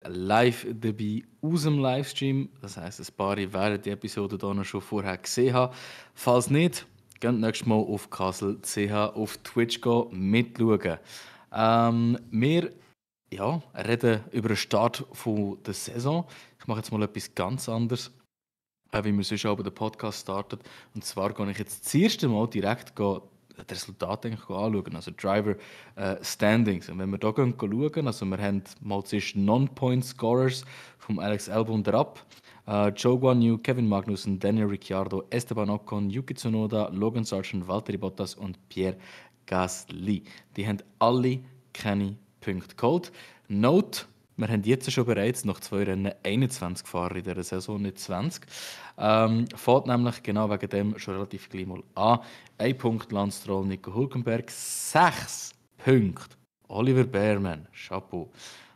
live dabei aus dem Livestream. Das heisst, ein paar werden die Episode hier noch schon vorher gesehen haben. Falls nicht, geht nächstes Mal auf Kassel.ch auf Twitch gehen, mitschauen. Wir reden über den Start der Saison. Ich mache jetzt mal etwas ganz anderes, wie wir sonst auch bei den Podcast starten. Und zwar gehe ich jetzt das erste Mal direkt das Resultat anschauen, also Driver Standings. Und wenn wir hier schauen, also wir haben mal zuerst Non-Point-Scorers vom Alex Albon ab. Zhou Guanyu, Kevin Magnussen, Daniel Ricciardo, Esteban Ocon, Yuki Tsunoda, Logan Sargent, Valtteri Bottas und Pierre Gasly. Die haben alle keine Punkte geholt. Note, wir haben jetzt schon bereits nach 2 Rennen 21 Fahrer in dieser Saison, nicht 20. Fährt nämlich genau wegen dem schon relativ gleich mal an. 1 Punkt Lance Stroll, Nico Hülkenberg, 6 Punkte Oliver Bearman, Chapeau.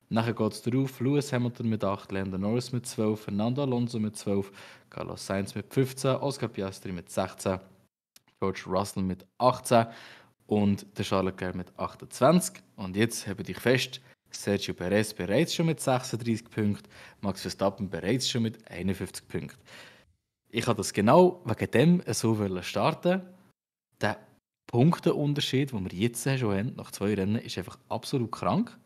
Nachher geht es darauf, Lewis Hamilton mit 8, Lando Norris mit 12, Fernando Alonso mit 12, Carlos Sainz mit 15, Oscar Piastri mit 16, George Russell mit 18 und der Charles Leclerc mit 28. Und jetzt habe ich fest, Sergio Perez bereits schon mit 36 Punkten, Max Verstappen bereits schon mit 51 Punkten. Ich habe das genau wegen dem so starten. Der Punkteunterschied, den wir jetzt schon haben, nach 2 Rennen, ist einfach absolut krank.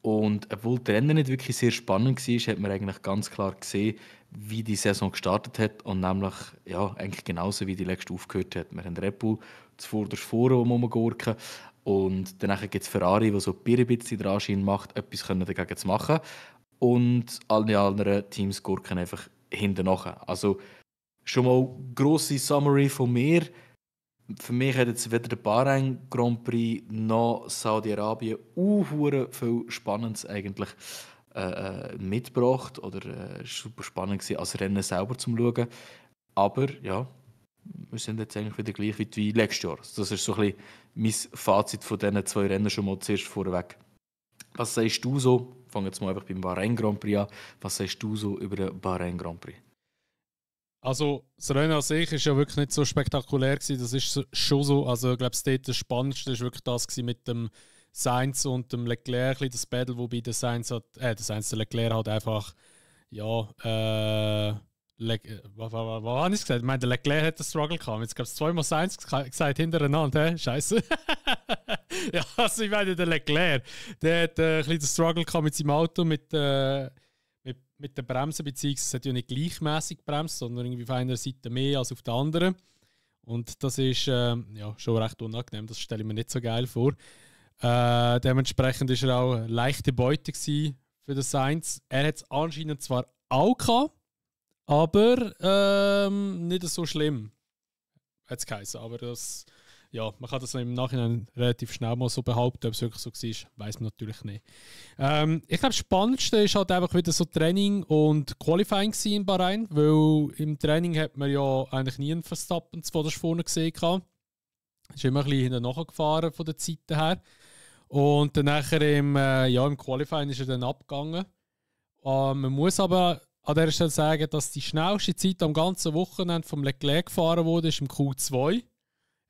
Und obwohl die Rennen nicht wirklich sehr spannend war, hat man eigentlich ganz klar gesehen, wie die Saison gestartet hat. Und nämlich eigentlich genauso, wie die letzte aufgehört hat. Wir haben Red Bull zuvorderst vorne rumgurken. Und danach gibt es Ferrari, der so ein bisschen dran scheint, macht, etwas dagegen zu machen. Und alle anderen Teams gurken einfach hinten nach. Also schon mal grosse Summary von mir. Für mich hat jetzt weder der Bahrain Grand Prix noch Saudi-Arabien viel Spannendes eigentlich mitgebracht. Oder super spannend gewesen, als Rennen selber zu schauen. Aber ja, wir sind jetzt eigentlich wieder gleich wie letztes Jahr. Das ist so ein bisschen mein Fazit von diesen 2 Rennen schon mal zuerst vorweg. Was sagst du so? Ich fange jetzt mal einfach beim Bahrain Grand Prix an. Was sagst du so über den Bahrain Grand Prix? Also, das Rennen an sich war ja wirklich nicht so spektakulär gewesen. Das ist schon so. Also, ich glaube, das Spannendste war wirklich das mit dem Sainz und dem Leclerc, das Battle, wobei der der Leclerc halt einfach, was habe ich gesagt? Ich meine, der Leclerc hat den Struggle gehabt. Jetzt gab es 2 mal Sainz gesagt hintereinander. Scheiße. Ja, also ich meine, der Leclerc, der hat ein bisschen den Struggle gehabt mit seinem Auto, mit der Bremse, beziehungsweise es hat ja nicht gleichmäßig bremst, sondern irgendwie auf einer Seite mehr als auf der anderen. Und das ist schon recht unangenehm, das stelle ich mir nicht so geil vor. Dementsprechend war er auch eine leichte Beute für den Sainz. Er hat es anscheinend zwar auch gehabt, aber nicht so schlimm, hat es geheißen. Aber man kann das im Nachhinein relativ schnell mal so behaupten, ob es wirklich so war, weiß man natürlich nicht. Ich glaube, das Spannendste war halt einfach wieder so Training und Qualifying in Bahrain, weil im Training hat man ja eigentlich nie einen Verstappen vorne gesehen. Ist immer ein bisschen hinten nachgefahren von der Zeit her. Und dann nachher im Qualifying ist er dann abgegangen. Man muss aber an dieser Stelle sagen, dass die schnellste Zeit am ganzen Wochenende vom Leclerc gefahren wurde, ist im Q2.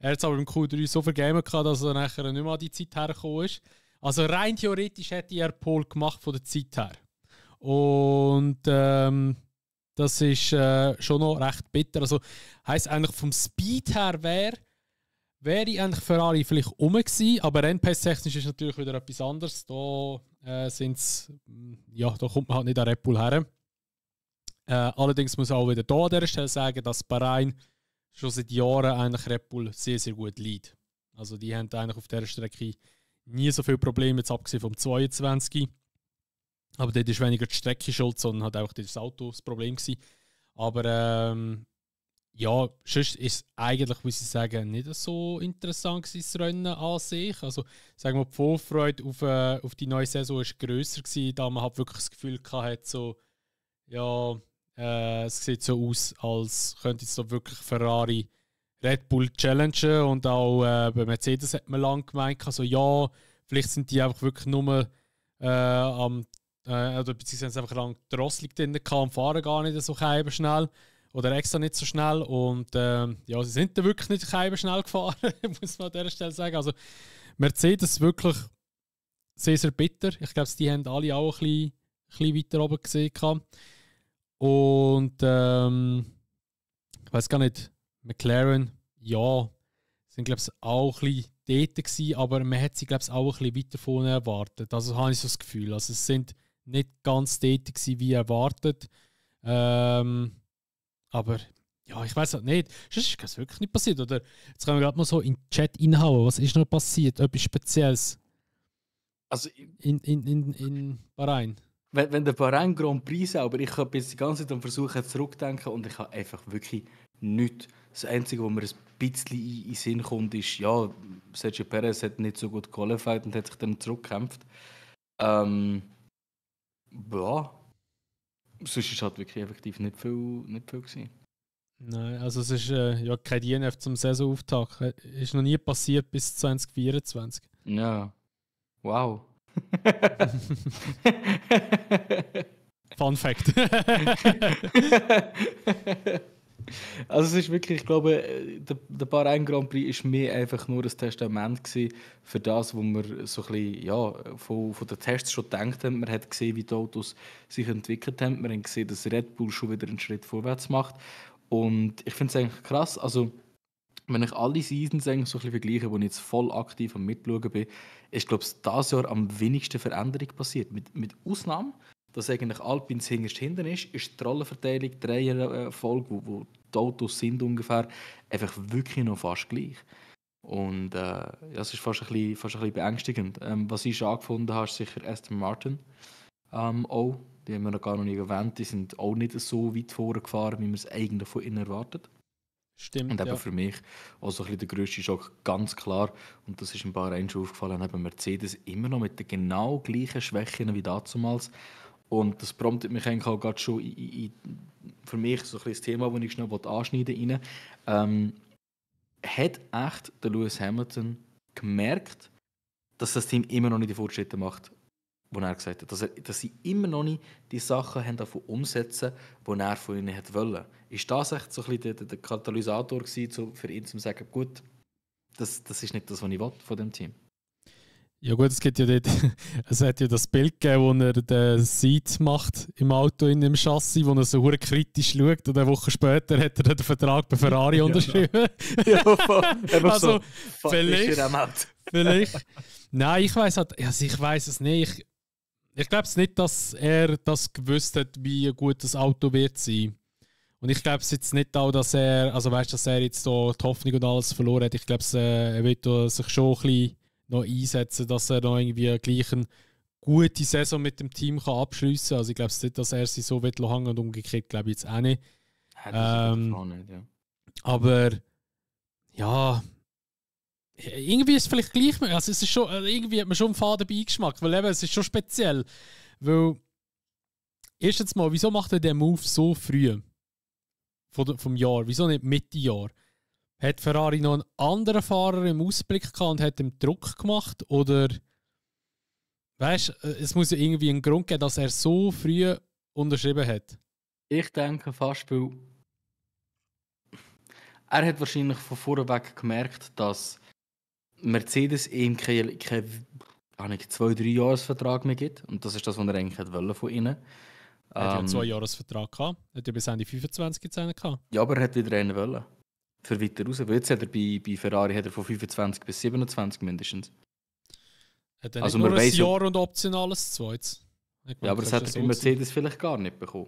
Er hat es aber im Q3 so vergeben gehabt, dass er nachher nicht mehr an die Zeit hergekommen ist. Also rein theoretisch hätte er Pole gemacht von der Zeit her. Und das ist schon noch recht bitter. Also heisst eigentlich vom Speed her wäre eigentlich Ferrari vielleicht rum gewesen, aber Rennpace-technisch ist natürlich wieder etwas anderes. Da kommt man halt nicht an Red Bull her. Allerdings muss ich auch wieder hier an dieser Stelle sagen, dass Bahrain schon seit Jahren eigentlich Red Bull sehr, sehr gut liegt. Also die haben eigentlich auf dieser Strecke nie so viele Probleme, jetzt abgesehen vom 22. Aber dort ist weniger die Strecke schuld, sondern hat auch das Auto das Problem gewesen. Aber sonst ist es eigentlich, muss ich sagen, nicht so interessant gewesen, das Rennen an sich. Also sagen wir, die Vorfreude auf die neue Saison war grösser gewesen, da man halt wirklich das Gefühl hatte, es sieht so aus, als könnte jetzt da wirklich Ferrari Red Bull challengen. Und auch bei Mercedes hat man lange gemeint, also vielleicht sind die einfach wirklich nur oder beziehungsweise einfach lang Drosselig drin und fahren gar nicht so schnell oder extra nicht so schnell. Und sie sind dann wirklich nicht schnell gefahren, muss man an dieser Stelle sagen. Also Mercedes wirklich sehr, sehr bitter. Ich glaube, die haben alle auch ein bisschen bisschen weiter oben gesehen. Und ich weiß gar nicht, McLaren, ja, sind glaube ich auch ein bisschen dort gewesen, aber man hat sie glaube ich auch ein bisschen weiter vorne erwartet. Also habe ich so das Gefühl. Also es sind nicht ganz dort gewesen, wie erwartet. Aber ja, ich weiß halt nicht. Sonst ist das wirklich nicht passiert. Oder jetzt können wir gerade mal so in den Chat reinhauen. Was ist noch passiert? Etwas Spezielles Also, in Bahrain? wenn der Bahrain Grand Prix selber, ich habe jetzt die ganze Zeit am Versuchen zurückzudenken und ich habe einfach wirklich nichts. Das Einzige, was mir ein bisschen in den Sinn kommt, ist, ja, Sergio Perez hat nicht so gut qualified und hat sich dann zurückgekämpft. Ja, sonst ist halt wirklich effektiv nicht viel gewesen. Nein, also es ist ja kein DNF zum Saisonauftakt. Ist noch nie passiert bis 2024. Ja, wow. Fun Fact. Also es ist wirklich, ich glaube, der Bahrain Grand Prix war mehr einfach nur ein Testament gewesen für das, was wir so ein bisschen, ja, von den Tests schon gedacht haben. Man hat gesehen, wie die Autos sich entwickelt haben. Wir haben gesehen, dass Red Bull schon wieder einen Schritt vorwärts macht. Und ich finde es eigentlich krass, also wenn ich alle Seasons eigentlich so ein bisschen vergleiche, wo ich jetzt voll aktiv am Mitschauen bin, ist, glaube ich, dieses Jahr am wenigsten Veränderung passiert. Mit Ausnahme, dass eigentlich Alpine hinten ist die Rollenverteilung, die Reihenfolge, wo die Autos sind ungefähr, einfach wirklich noch fast gleich. Und ja, es ist fast ein bisschen beängstigend. Was ich schon angefunden habe, ist sicher Aston Martin. Auch, die haben wir noch gar noch nie erwähnt, die sind auch nicht so weit vorgefahren, wie man es eigentlich von ihnen erwartet. Stimmt, Und eben ja. für mich auch so ein bisschen der grösste Schock, ganz klar, und das ist ein paar schon aufgefallen, eben Mercedes immer noch mit den genau gleichen Schwächen wie damals. Und das promptet mich eigentlich auch gerade schon für mich so ein bisschen das Thema, das ich schnell anschneiden will. Hat echt der Lewis Hamilton gemerkt, dass das Team immer noch nicht die Fortschritte macht, wo er gesagt hat, dass sie immer noch nicht die Sachen haben davon umsetzen, die er von ihnen wollte. Ist das echt so ein bisschen der Katalysator gewesen, für ihn zu sagen, gut, das ist nicht das, was ich will von dem Team? Ja gut, es gibt ja dort, es hat ja das Bild gegeben, wo er den Seat macht im Auto in dem Chassis, wo er so hure kritisch schaut und eine Woche später hat er den Vertrag bei Ferrari unterschrieben. Ja, also so, vielleicht. Nein, ich weiß halt, also ich weiß es nicht. Ich glaube es nicht, dass er das gewusst hat, wie gut das Auto wird sein. Und ich glaube es jetzt nicht auch, dass er, also weißt, dass er jetzt so die Hoffnung und alles verloren hat. Ich glaube, er wird sich schon ein bisschen noch einsetzen, dass er noch irgendwie gleich eine gute Saison mit dem Team kann abschliessen kann. Also ich glaube nicht, dass er sie so wird hängen und umgekehrt glaube ich jetzt auch nicht. Nicht, ja. Aber ja, irgendwie ist es vielleicht gleich. Also es ist schon, irgendwie hat man schon einen faden Beigeschmack, weil eben, es ist schon speziell. Weil, erstens mal, wieso macht er den Move so früh vom Jahr? Wieso nicht Mitte Jahr? Hat Ferrari noch einen anderen Fahrer im Ausblick gehabt und hat ihm Druck gemacht? Oder weißt du, es muss ja irgendwie einen Grund geben, dass er so früh unterschrieben hat. Ich denke fast, weil er hat wahrscheinlich von vorweg gemerkt, dass Mercedes ihm keinen 2-3 Jahresvertrag mehr gibt. Und das ist das, was er eigentlich wollte von ihnen. Er hat ja einen 2-Jahres-Vertrag gehabt. Er hat ja bis Ende 25 jetzt einen gehabt. Ja, aber er hat wieder einen wollen. Für weiter raus. Weil jetzt hat er bei Ferrari hat er von 25 bis 27 mindestens. Hat er Also nicht nur ein weiss, Jahr und optionales zweites? Ja, aber das hat er bei Mercedes vielleicht gar nicht bekommen.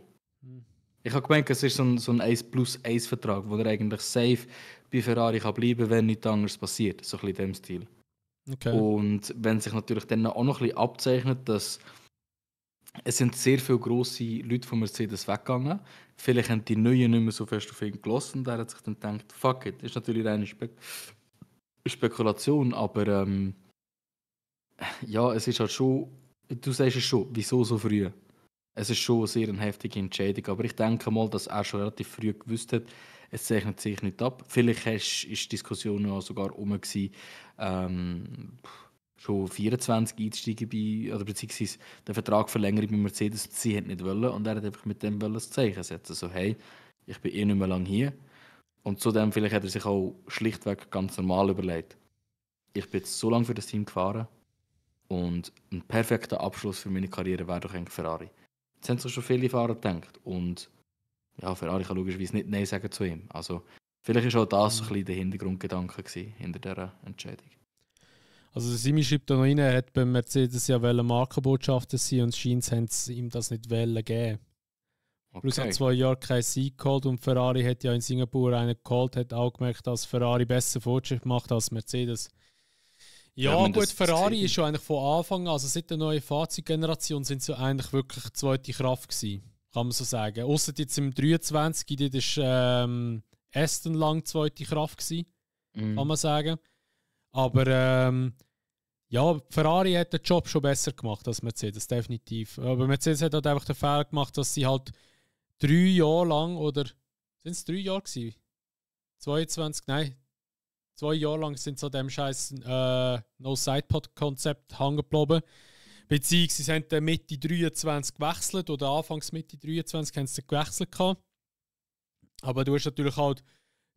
Ich habe gemeint, es ist so ein 1+1-Vertrag, wo er eigentlich safe bei Ferrari kann bleiben kann, wenn nichts anderes passiert. So ein bisschen in dem Stil. Okay. Und wenn sich natürlich dann auch noch ein bisschen abzeichnet, dass es sind sehr viele grosse Leute von Mercedes weggegangen. Vielleicht haben die Neuen nicht mehr so fest auf ihn gelassen und er hat sich dann gedacht, fuck it, das ist natürlich eine Spekulation, aber ja, es ist halt schon, du sagst es schon, wieso so früh? Es ist schon eine sehr heftige Entscheidung, aber ich denke mal, dass er schon relativ früh gewusst hat, es zeichnet sich nicht ab. Vielleicht war die Diskussion auch sogar schon 24 einsteigen oder beziehungsweise den Vertrag verlängern bei Mercedes, sie hat nicht wollen und er hat einfach mit dem das Zeichen setzen. So, hey, ich bin nicht mehr lange hier. Und zudem vielleicht hat er sich auch schlichtweg ganz normal überlegt. Ich bin jetzt so lange für das Team gefahren und ein perfekter Abschluss für meine Karriere wäre doch eigentlich Ferrari. Das haben sich schon viele Fahrer gedacht. Und ja, Ferrari kann logischerweise nicht Nein sagen zu ihm. Also vielleicht war auch das so ein bisschen der Hintergrundgedanke hinter dieser Entscheidung. Also der Simi schreibt da noch rein, er hat beim Mercedes ja Markenbotschafter sein und scheint haben sie ihm das nicht geben. Okay. Plus hat 2 Jahre keinen Sieg geholt und Ferrari hat ja in Singapur einen geholt, hat auch gemerkt, dass Ferrari besser Fortschritt macht als Mercedes. Ja gut, Ferrari ist schon eigentlich von Anfang an, also seit der neuen Fahrzeuggeneration sind sie eigentlich wirklich die zweite Kraft gewesen, kann man so sagen. Ausser jetzt im 23, dort war Aston lang die zweite Kraft gewesen, kann man sagen. Aber ja, Ferrari hat den Job schon besser gemacht als Mercedes, definitiv. Aber Mercedes hat halt einfach den Fehler gemacht, dass sie halt 3 Jahre lang, oder sind es 3 Jahre gewesen? 22, nein, 2 Jahre lang sind sie an dem scheiß No-Sidepod-Konzept hängen geblieben. Beziehungsweise sie haben dann Mitte 23 gewechselt oder Anfangs Mitte 23 haben sie gewechselt gehabt. Aber du hast natürlich halt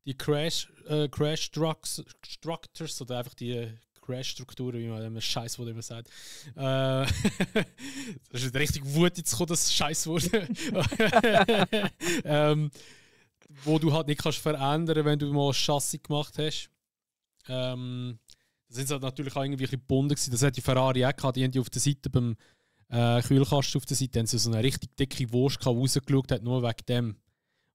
die Crash-Structures oder einfach die Crash-Strukturen, wie man dem Scheiß, was immer sagt. Das ist richtig Wut jetzt gekommen, das Scheißwort. Wo du halt nicht kannst verändern, wenn du mal ein Chassis gemacht hast. Da sind sie halt natürlich auch irgendwie ein bisschen gebunden gewesen. Das hat die Ferrari auch gehabt. Die haben die auf der Seite beim Kühlkasten auf der Seite haben sie so eine richtig dicke Wurst gehabt, rausgeschaut hat, nur wegen dem.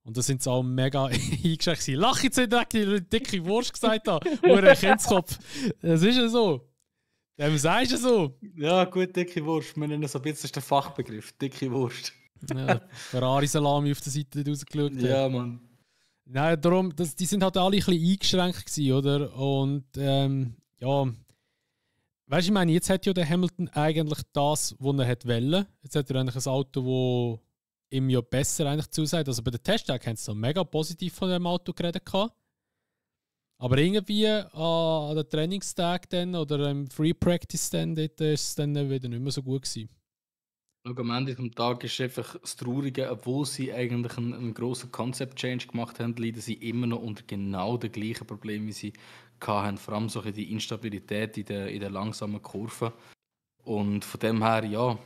Und da sind sie auch mega eingeschränkt. Lach jetzt nicht, dass ich eine dicke Wurst gesagt habe. Oder ein Kindskopf. Das ist ja so. Dem sagst du so. Ja, gut, dicke Wurst. Wir nennen so ein bisschen den Fachbegriff. Dicke Wurst. Ja, Ferrari-Salami auf der Seite rausgeschaut hat. Ja, Mann. Nein, darum, die sind halt alle ein bisschen eingeschränkt gewesen, oder? Und ja. Weißt du, ich meine, jetzt hat ja der Hamilton eigentlich das, was er wollte. Jetzt hat er eigentlich ein Auto, das ihm ja besser eigentlich zusagt. Also bei den Testtagen haben sie so mega positiv von dem Auto geredet gehabt. Aber irgendwie an den Trainingstagen dann oder im Free Practice dann, dort ist es dann wieder nicht mehr so gut gewesen. Am Ende des Tages ist einfach das Traurige, obwohl sie eigentlich einen grossen Concept-Change gemacht haben, leiden sie immer noch unter genau den gleichen Problemen, wie sie hatten. Vor allem so die Instabilität in der langsamen Kurve. Und von dem her, ja,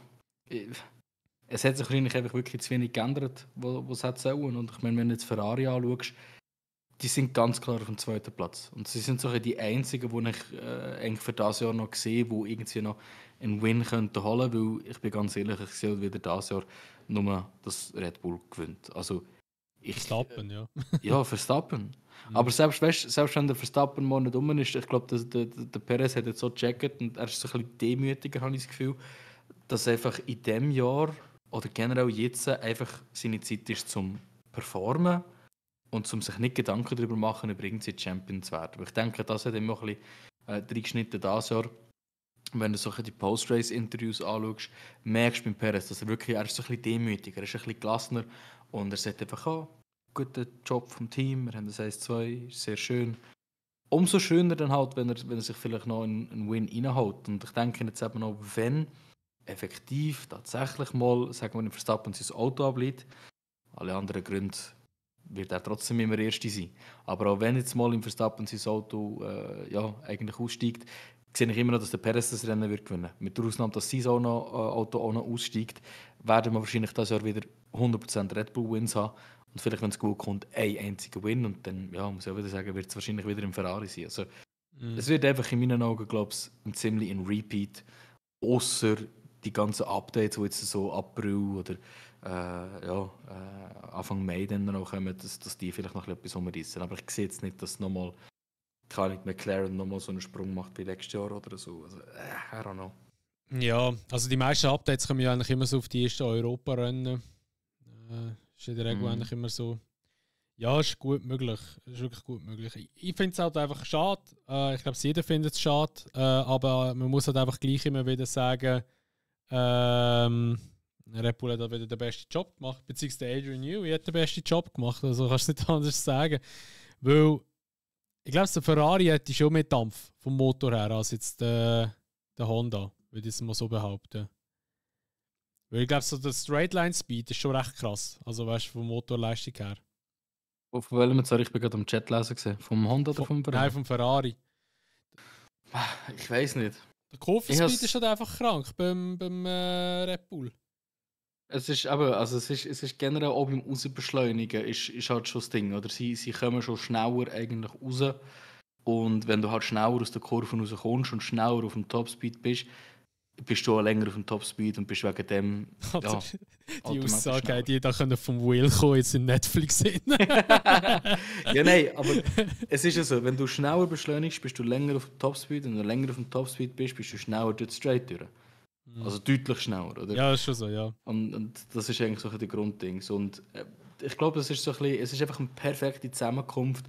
es hat sich wahrscheinlich einfach wirklich zu wenig geändert, was es sollen. Und ich meine, wenn du jetzt Ferrari anschaust, die sind ganz klar auf dem 2. Platz. Und sie sind so die einzigen, die ich eigentlich für dieses Jahr noch sehe, die irgendwie noch einen Win könnten holen, weil ich bin ganz ehrlich, ich sehe wieder dieses Jahr nur, dass Red Bull gewinnt. Also Verstappen, ja. Ja, Verstappen. Aber selbst wenn der Verstappen mal nicht rum ist, ich glaube, der Perez hat jetzt so gecheckt und er ist so ein bisschen demütiger, habe ich das Gefühl, dass einfach in diesem Jahr oder generell jetzt einfach seine Zeit ist zum Performen und zum sich nicht Gedanken darüber machen, über irgendwie Champion zu werden. Aber ich denke, das hat immer ein bisschen reingeschnitten dieses Jahr. Wenn du so die Post-Race-Interviews anschaust, merkst du beim Perez, dass er ist so ein bisschen demütiger, er ist ein bisschen gelassener und er sagt einfach, guter Job vom Team, wir haben das 1-2, sehr schön. Umso schöner dann halt, wenn er sich vielleicht noch einen Win reinholt. Und ich denke jetzt eben noch, wenn effektiv tatsächlich mal, sagen wir, im Verstappen sein Auto abliegt, alle anderen Gründe wird er trotzdem immer Erste sein. Aber auch wenn jetzt mal im Verstappen sein Auto eigentlich aussteigt, sehe ich immer noch, dass der Perez das Rennen wird gewinnen. Mit der Ausnahme, dass sein Auto auch noch aussteigt, werden wir wahrscheinlich das Jahr wieder 100% Red Bull Wins haben. Und vielleicht, wenn es gut kommt, ein einziger Win. Und dann, muss ich auch wieder sagen, wird es wahrscheinlich wieder im Ferrari sein. Also, es wird einfach in meinen Augen, glaube ich, ein ziemlich ein Repeat. Außer die ganzen Updates, die jetzt so April oder Anfang Mai dann noch kommen, dass die vielleicht noch etwas umreißen. Aber ich sehe jetzt nicht, dass nochmal McLaren nochmal so einen Sprung macht wie letztes Jahr oder so. Also, I don't know. Ja, also die meisten Updates kommen ja eigentlich immer so auf die ersten Europa-Rennen. Ist in der Regel eigentlich immer so. Ja, ist gut möglich. Ist wirklich gut möglich. Ich finde es halt einfach schade. Ich glaube, jeder findet es schade. Aber man muss halt einfach gleich immer wieder sagen, Red Bull hat halt wieder den besten Job gemacht. Beziehungsweise Adrian Newey hat den besten Job gemacht. Also kannst du nicht anders sagen. Weil ich glaube, der Ferrari hätte schon mehr Dampf vom Motor her als jetzt der Honda, würde ich es mal so behaupten. Weil ich glaube, so der Straightline-Speed ist schon recht krass. Also weißt du, vom Motorleistung her. Von welchem jetzt? Ich bin gerade am Chat lesen gesehen. Vom Honda oder vom Ferrari? Nein, vom Ferrari. Ich weiß nicht. Der Kurvenspeed ist halt einfach krank beim Red Bull. Es ist eben, also es ist generell auch beim Rausbeschleunigen ist halt schon das Ding, oder? Sie kommen schon schneller eigentlich raus und wenn du halt schneller aus der Kurve rauskommst und schneller auf dem Topspeed bist, bist du auch länger auf dem Topspeed und bist wegen dem, Oder ja, die automatisch Aussage, schneller. die da können vom Will kommen, jetzt in Netflix sind. Ja, nein, aber es ist ja so, wenn du schneller beschleunigst, bist du länger auf dem Topspeed und wenn du länger auf dem Topspeed bist, bist du schneller dort straight durch. Also deutlich schneller, oder? Ja, ist schon so, ja. Und das ist eigentlich so ein bisschen der Grundding. Und ich glaube, es ist so ein bisschen, es ist einfach eine perfekte Zusammenkunft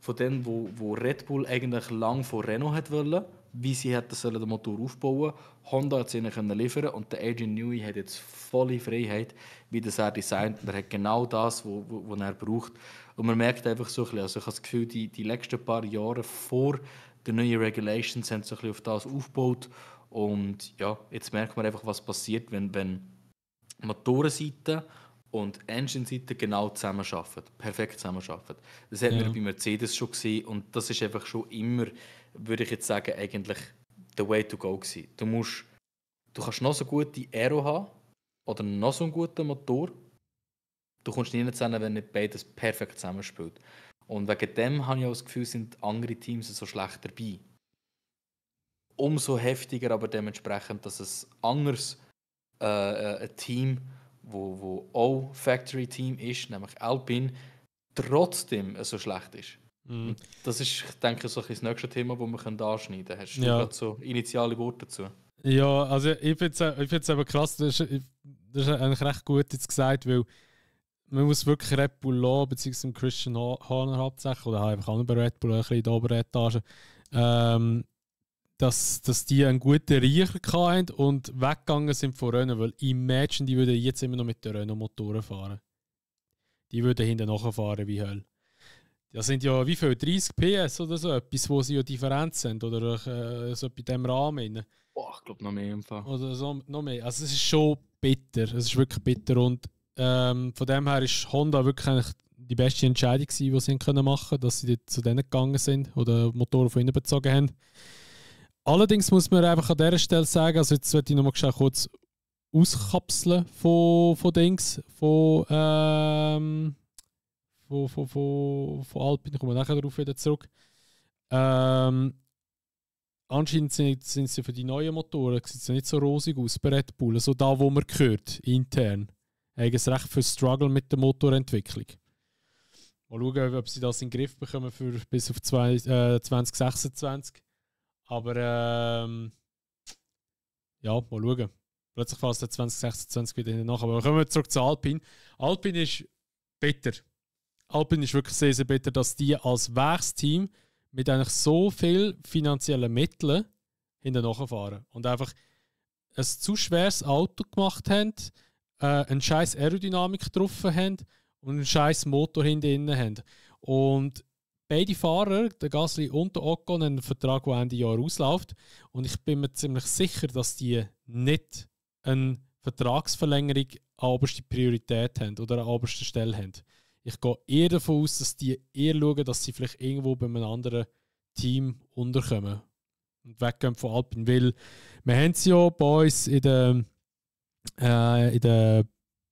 von dem, wo Red Bull eigentlich lang von Renault hat wollen, wie sie hätten sollen den Motor aufbauen. Honda hat es ihnen können liefern und der Adrian Newey hat jetzt volle Freiheit, wie das er designt. Und er hat genau das, was er braucht. Und man merkt einfach so ein bisschen, also ich habe das Gefühl, die letzten paar Jahre vor den neuen Regulations haben so ein bisschen auf das aufgebaut. Und ja, jetzt merkt man einfach, was passiert, wenn Motorenseite und Engine-Seite genau zusammenarbeiten, perfekt zusammenarbeiten. Das hat man Ja. bei Mercedes schon gesehen und das ist einfach schon immer, würde ich jetzt sagen, eigentlich the way to go gewesen. Du kannst noch so gute Aero haben oder noch so einen guten Motor, du kommst nie zusammen, wenn nicht beides perfekt zusammenspielt. Und wegen dem habe ich auch das Gefühl, sind andere Teams so schlecht dabei. Umso heftiger aber dementsprechend, dass es anders ein Team, wo auch Factory-Team ist, nämlich Alpine, trotzdem so schlecht ist. Mhm. Und das ist, ich denke, so ein bisschen das nächste Thema, das wir anschneiden können. Hast du Ja. gerade so initiale Worte dazu? Ja, also ich finde es aber krass, das ist eigentlich recht gut jetzt gesagt, weil man muss wirklich Red Bull lassen, beziehungsweise Christian Horner hauptsächlich, oder einfach auch bei Red Bull ein bisschen in der oberen Etage, dass die einen guten Riecher hatten und weggegangen sind von Renault, weil imagine, die würden jetzt immer noch mit den Renault-Motoren fahren. Die würden hinten nachfahren wie Hölle. Das sind ja wie viel? 30 PS oder so etwas, wo sie ja Differenz sind oder so bei diesem Rahmen. Boah, ich glaube noch mehr im Fall. Oder so, noch mehr. Also es ist schon bitter. Es ist wirklich bitter. Und von dem her ist Honda wirklich eigentlich die beste Entscheidung gewesen, die sie können machen konnten, dass sie dort zu denen gegangen sind oder Motoren von ihnen bezogen haben. Allerdings muss man einfach an dieser Stelle sagen, also jetzt werde ich noch mal kurz auskapseln von Dings, von Alpine, kommen wir nachher darauf wieder zurück. Anscheinend sind sie für die neuen Motoren sieht es nicht so rosig aus bei Red Bull. Also da, wo man gehört, intern, haben sie recht viel Struggle mit der Motorentwicklung. Mal schauen, ob sie das in den Griff bekommen für bis auf 2026. Aber ja, mal schauen. Plötzlich fällt es 2026 wieder nach. Aber kommen wir zurück zu Alpine. Alpine ist bitter. Alpine ist wirklich sehr, sehr bitter, dass die als Werksteam mit eigentlich so viel finanziellen Mitteln hinterher fahren und einfach ein zu schweres Auto gemacht haben, eine scheiß Aerodynamik drauf haben und einen scheiß Motor hinten haben. Und beide Fahrer, der Gasly und der Ocon, haben einen Vertrag, der Ende Jahr ausläuft. Und ich bin mir ziemlich sicher, dass die nicht eine Vertragsverlängerung an oberster Priorität haben oder an oberster Stelle haben. Ich gehe eher davon aus, dass die eher schauen, dass sie vielleicht irgendwo bei einem anderen Team unterkommen und weggehen von Alpine. Weil wir haben es ja bei uns in der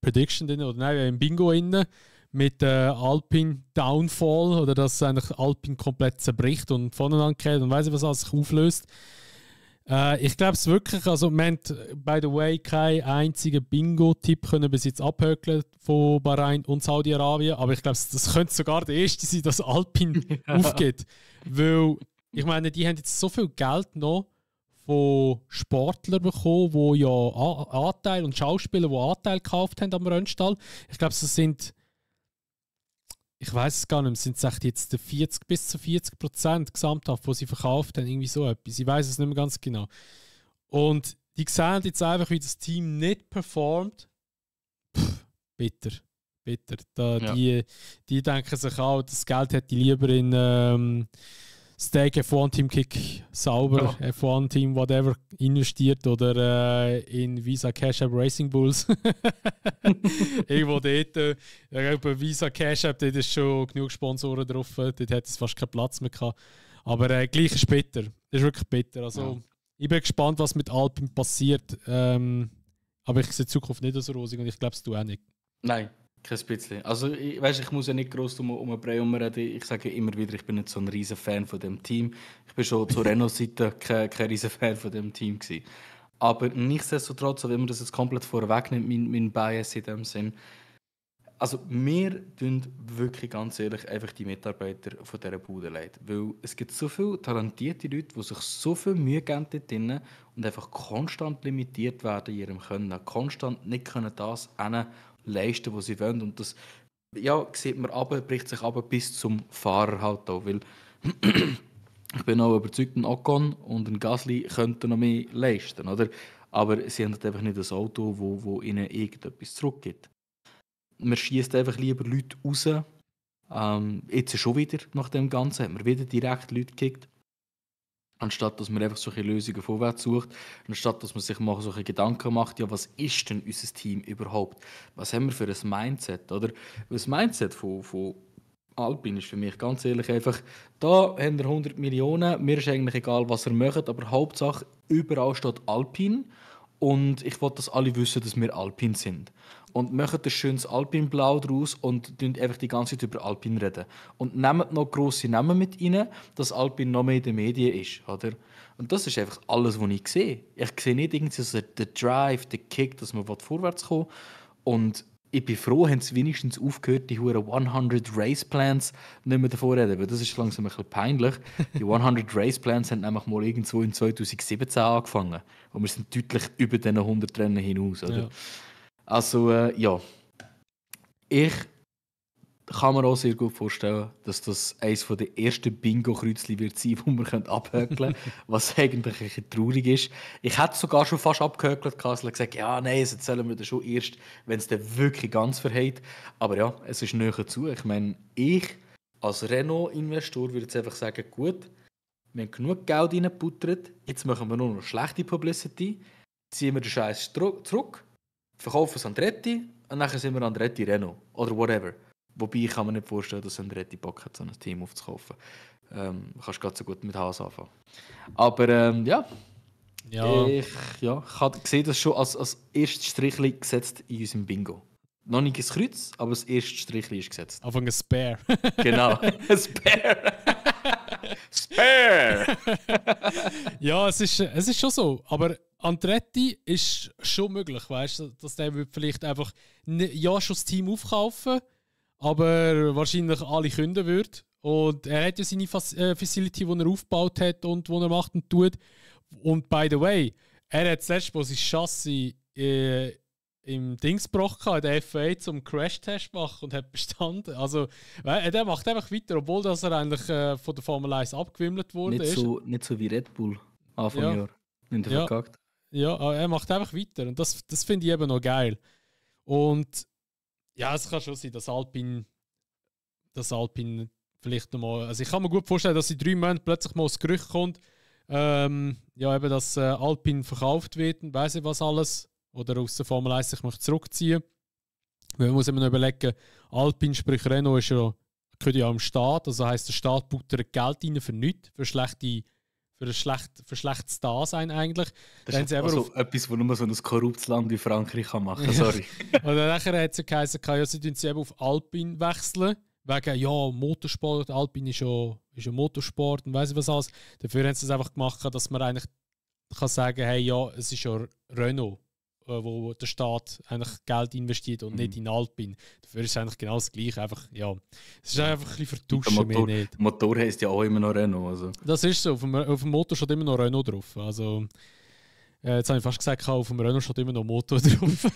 Prediction drin, oder nein, im Bingo drin, mit Alpine Downfall, oder dass eigentlich Alpine komplett zerbricht und voneinander geht und weiss ich was alles sich auflöst. Ich glaube es wirklich, also wir haben, by the way, keinen einzigen Bingo-Tipp können bis jetzt abhökeln von Bahrain und Saudi-Arabien, aber ich glaube, das könnte sogar der erste sein, dass Alpine aufgeht. Weil, ich meine, die haben jetzt so viel Geld noch von Sportlern bekommen, die ja Anteil und Schauspieler, die Anteil gekauft haben am Rennstall. Ich glaube, es sind, ich weiß es gar nicht, sind es jetzt 40 bis zu 40% gesamthaft, die sie verkauft haben, irgendwie so etwas. Ich weiß es nicht mehr ganz genau. Und die sehen jetzt einfach, wie das Team nicht performt. Bitter. Bitter. Ja. Die denken sich auch, das Geld hätte ich lieber in Stake F1 Team Kick sauber, ja. F1 Team whatever investiert oder in Visa Cash App Racing Bulls. Irgendwo dort. Bei Visa Cash App, dort ist schon genug Sponsoren drauf, dort hat es fast keinen Platz mehr gehabt. Aber gleich ist bitter. Das ist wirklich bitter. Also, ja. Ich bin gespannt, was mit Alpine passiert. Aber ich sehe die Zukunft nicht so rosig und ich glaube, du auch nicht. Nein, kein bisschen. Also, ich muss ja nicht gross um einen Brei herumreden. Ich sage immer wieder, ich bin nicht so ein riesen Fan von dem Team. Ich bin schon zur Renault-Seite kein riesen Fan von dem Team gewesen. Aber nichtsdestotrotz, wenn man das jetzt komplett vorwegnimmt, mein Bias in dem Sinn, also wir tun wirklich ganz ehrlich einfach die Mitarbeiter von dieser Bude leid. Weil es gibt so viele talentierte Leute, die sich so viel Mühe geben dort drinnen und einfach konstant limitiert werden in ihrem Können. Konstant nicht können das leisten, was sie wollen. Und das sieht man bricht sich aber bis zum Fahrer halt auch. Weil ich bin auch überzeugt, ein Ocon und ein Gasly könnten noch mehr leisten. Oder? Aber sie haben halt einfach nicht ein Auto, wo ihnen irgendetwas zurückgibt. Man schießt einfach lieber Leute raus. Jetzt schon wieder nach dem Ganzen hat man wieder direkt Leute gekickt. Anstatt dass man einfach solche Lösungen vorwärts sucht, anstatt dass man sich mal solche Gedanken macht, ja, was ist denn unser Team überhaupt? Was haben wir für ein Mindset? Oder? Das Mindset von Alpine ist für mich ganz ehrlich einfach, da haben wir 100 Millionen, mir ist eigentlich egal, was ihr macht, aber Hauptsache, überall steht Alpine. Und ich wollte, dass alle wissen, dass wir Alpine sind. Und machen ein schönes Alpine-Blau daraus und reden einfach die ganze Zeit über Alpine reden. Und nehmt noch grosse Namen mit rein, dass Alpine noch mehr in den Medien ist. Oder? Und das ist einfach alles, was ich sehe. Ich sehe nicht irgendwie so den Drive, den Kick, dass man vorwärts kommen will. Und ich bin froh, haben sie wenigstens aufgehört, die 100 Race Plans nicht mehr davor reden, weil das ist langsam ein bisschen peinlich. Die 100 Race Plans haben nämlich mal irgendwo in 2017 angefangen. Und wir sind deutlich über diesen 100 Rennen hinaus. Oder? Ja. Also, ich kann mir auch sehr gut vorstellen, dass das eines der ersten Bingo-Kreuzchen wird sein, die wir abhökeln können, was eigentlich ein bisschen traurig ist. Ich hätte sogar schon fast abgehökelt und gesagt, ja, nein, das erzählen wir das schon erst, wenn es dann wirklich ganz verhält. Aber ja, es ist näher zu. Ich meine, ich als Renault-Investor würde jetzt einfach sagen, gut, wir haben genug Geld reingebuttert, jetzt machen wir nur noch schlechte Publicity, ziehen wir den Scheiß zurück, verkaufen es Andretti und dann sind wir Andretti Renault oder whatever. Wobei ich kann mir nicht vorstellen, dass Andretti Bock hat, so ein Team aufzukaufen. Kannst gerade so gut mit Haas anfangen. Aber ich sehe das schon als erstes Strichli gesetzt in unserem Bingo. Noch nicht ein Kreuz, aber das erste Strichli ist gesetzt. Einfach ein Spare. Genau, ein Spare. Spare! Ja, es ist schon so. Aber Andretti ist schon möglich, weißt du, dass der vielleicht einfach schon das Team aufkaufen, aber wahrscheinlich alle künden wird. Und er hat ja seine Facility, die er aufgebaut hat und die er macht und tut. Und by the way, er hat das letzte Mal sein Chassis im Dings gebracht, in der FA zum Crash-Test machen und hat bestanden. Also, der macht einfach weiter, obwohl dass er eigentlich von der Formel 1 abgewimmelt wurde. Nicht so wie Red Bull Anfang Jahr. Nicht verkackt. Ja, er macht einfach weiter. Und das finde ich eben noch geil. Und ja, es kann schon sein, dass Alpine vielleicht nochmal. Also ich kann mir gut vorstellen, dass in 3 Monaten plötzlich mal das Gerücht kommt, eben, dass Alpine verkauft wird und weiss ich was alles. Oder aus der Formel 1 sich zurückziehen. Weil man muss immer noch überlegen, Alpine sprich Renault ist ja am Staat. Also heisst, der Staat buttert Geld rein für nichts, für schlechtes Dasein eigentlich. Das ist also etwas, was nur so ein korruptes Land wie Frankreich kann machen kann. Sorry. Und dann hat es ja geheißen, sie tun sie eben auf Alpine wechseln. Wegen, Motorsport, Alpine ist ja Motorsport und weiss ich was alles. Dafür haben sie es einfach gemacht, dass man eigentlich kann sagen, hey, ja, es ist ja Renault, wo der Staat eigentlich Geld investiert und nicht in Alpine. Dafür ist es eigentlich genau das Gleiche. Einfach, es ist einfach ein bisschen vertuschen. Der Motor heisst ja auch immer noch Renault. Also. Das ist so. Auf dem Motor steht immer noch Renault drauf. Also, jetzt habe ich fast gesagt, auf dem Renault steht immer noch Motor drauf.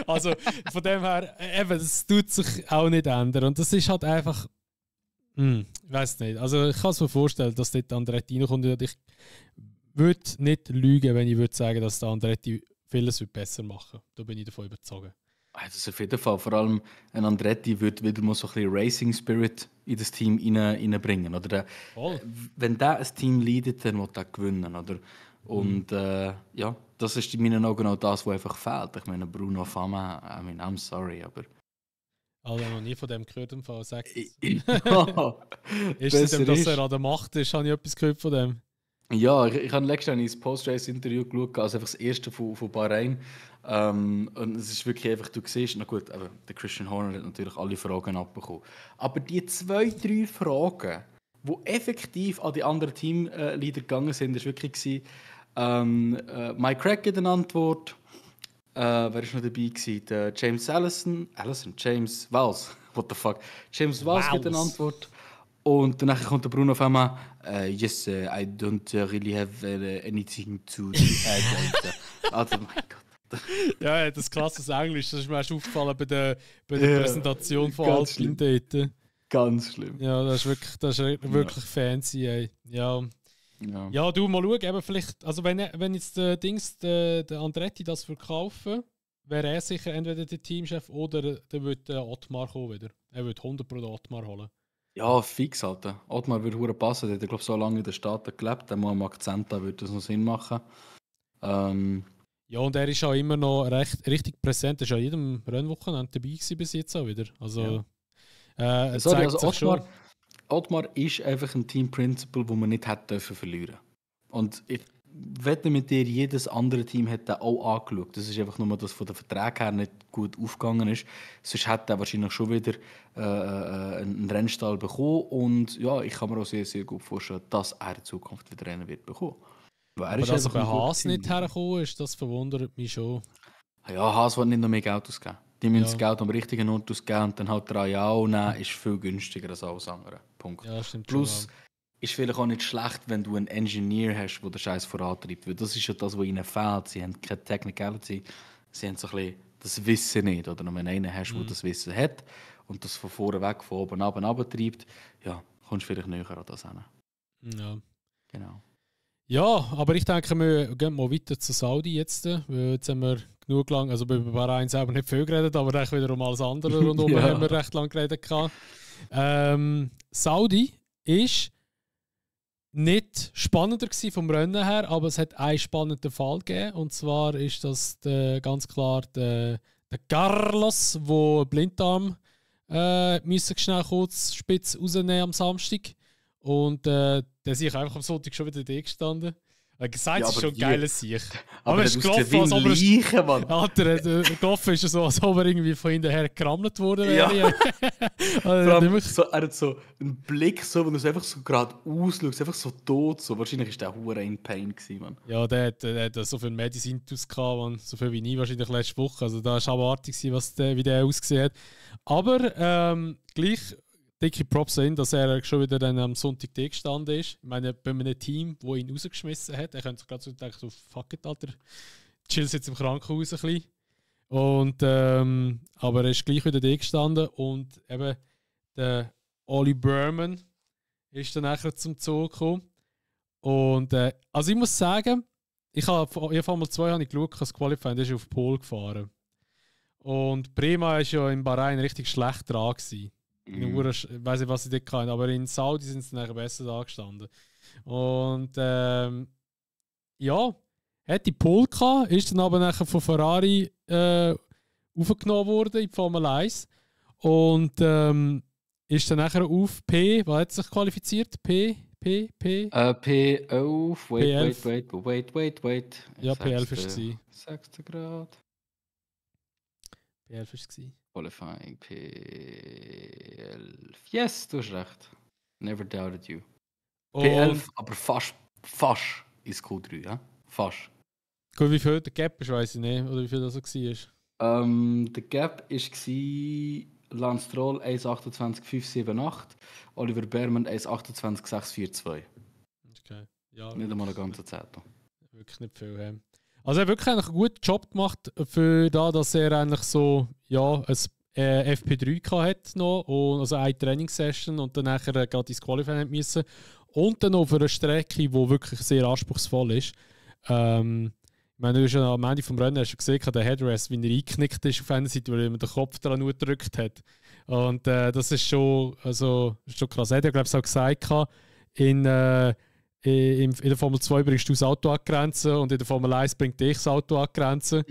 Also von dem her, das tut sich auch nicht ändern. Und das ist halt einfach, ich weiß nicht. Also ich kann es mir vorstellen, dass dort Andretti reinkommt. Und ich würde nicht lügen, wenn ich würde sagen, dass der Andretti vieles besser machen würde. Da bin ich davon überzeugt. Das ist auf jeden Fall. Vor allem ein Andretti würde wieder mal so ein bisschen Racing Spirit in das Team reinbringen. Oder wenn der ein Team leidet, dann will er gewinnen. Oder? Und das ist in meinen Augen auch das, was einfach fehlt. Ich meine, Bruno Fama, I'm sorry, aber... Alle noch nie von dem gehört im Fall, sagst du. Ist es dem, dass er an der Macht ist? Habe ich etwas gehört von dem? Ja, ich habe letztes Jahr ein Post-Race-Interview geschaut, also einfach das erste von Bahrain. Und es ist wirklich einfach, du siehst, na gut, aber der Christian Horner hat natürlich alle Fragen abbekommen. Aber die 2, 3 Fragen, die effektiv an die anderen Teamleader gegangen sind, war wirklich gewesen, Mike Crack gibt eine Antwort. Wer war noch dabei gewesen? Der James James Wells, what the fuck? James Wells gibt eine Antwort. Und danach kommt der Bruno auf einmal, yes, I don't really have anything to add. Also, mein Gott. Ja, das krasses Englisch, das ist mir erst aufgefallen bei der Präsentation von Alpine dort. Ganz schlimm. Ja, das ist wirklich fancy, ey. Ja, du mal schauen, eben vielleicht, also wenn jetzt der Andretti das verkaufen, wäre er sicher entweder der Teamchef oder der würde Ottmar kommen wieder. Er würde 100 pro Ottmar holen. Ja, fix, Alter. Ottmar würde hure passen, der hat, glaube so lange in den Staaten gelebt, der muss am Akzent, da würde das noch Sinn machen. Ja, und er ist auch immer noch richtig präsent, er ist an jedem Rennwochenende dabei gewesen bis jetzt auch wieder. Also, Ottmar ist einfach ein Team-Principle, das man nicht hätte verlieren dürfen. Und ich wette mit dir, jedes andere Team hätte auch angeschaut. Das ist einfach nur, dass von den Verträgen her nicht gut aufgegangen ist. Sonst hätte er wahrscheinlich schon wieder einen Rennstall bekommen. Und ja, ich kann mir auch sehr, sehr gut vorstellen, dass er in Zukunft wieder Rennen wird bekommen. Aber dass er bei Haas nicht hergekommen ist, das verwundert mich schon. Ja, Haas wird nicht noch mehr Geld ausgeben. Die müssen das Geld am richtigen Ort ausgeben und dann halt 3 Jahre nehmen, ist viel günstiger als alles andere. Punkt. Ja, stimmt. Plus, ist vielleicht auch nicht schlecht, wenn du einen Engineer hast, der den Scheiß vorantreibt. Weil das ist ja das, was ihnen fehlt. Sie haben keine Technicality, sie haben so ein bisschen das Wissen nicht. Oder wenn du einen hast, der das Wissen hat und das von vorne weg, von oben runter treibt, ja, kommst du vielleicht näher an das hin. Ja. Genau. Ja, aber ich denke, wir gehen mal weiter zu Saudi jetzt. Jetzt haben wir genug lang, also bei Bahrain selber nicht viel geredet, aber echt wieder um alles andere rundum haben wir recht lang geredet. Saudi ist nicht spannender gewesen vom Rennen her, aber es hat einen spannenden Fall gegeben. Und zwar ist das ganz klar der Carlos, der Blinddarm müssen schnell kurz spitz rausnehmen am Samstag. Und der sich einfach am Sonntag schon wieder da gestanden. Gesagt, es ist schon ein geiles Sieg. Aber es ist gelaufen, ist so, als ob er irgendwie von hinterher gerammelt wurde. Ja. Er hat so einen Blick, so, wenn du es einfach so gerade ausschaust, einfach so tot. So. Wahrscheinlich war der hure in Pain gewesen, Mann. Ja, der hat so viel Medizintus gehabt, man. So viel wie nie wahrscheinlich letzte Woche. Also da war abartig, wie der ausgesehen hat. Aber gleich dicke Props an ihn, dass er schon wieder dann am Sonntag da gestanden ist. Ich meine, bei einem Team, das ihn rausgeschmissen hat, er könnte sich gerade so denken, so, fuck it, Alter, chill jetzt im Krankenhaus ein bisschen. Und, aber er ist gleich wieder da gestanden und eben der Ollie Berman ist dann nachher zum Zug gekommen. Und also ich muss sagen, ich habe einmal 2 habe ich geschaut, das Qualifying, der ist auf Pole gefahren. Und Prima war ja in Bahrain richtig schlecht dran gewesen. Ich weiß nicht, was sie dort kann, aber in Saudi sind sie nachher besser da gestanden. Und ja, hat die Pole gehabt, ist dann aber nachher von Ferrari aufgenommen worden in die Formel 1 und ist dann nachher auf P, was hat sich qualifiziert? P11, wait. Ja, P11 ist es. Sagst du gerade? P11 ist es. Qualifying P11. Yes, du hast recht. Never doubted you. P11, aber fast ins Q3, ja? Fast. Gut, wie viel der Gap ist, weiß ich nicht. Oder wie viel das so war. Der Gap war Lance Stroll 1,28,578, Oliver Behrmann 1,28,642. Okay. Ja, nicht einmal eine ganze Zeit. Wirklich nicht viel. Also er hat wirklich einen guten Job gemacht für da, dass er eigentlich so ein FP3 hat noch, und also eine Trainingssession und dann nachher gerade ins Qualifying müssen und dann noch für eine Strecke, die wirklich sehr anspruchsvoll ist. Ich meine, du hast ja am Ende vom Rennen hast du gesehen, der Headrest, wie er eingeknickt ist auf einer Seite, weil er den Kopf daran nur gedrückt hat. Und das ist schon krass. Er hat ja, glaube ich, auch gesagt, in der Formel 2 bringst du das Auto an die Grenze und in der Formel 1 bringt dich das Auto an die Grenze.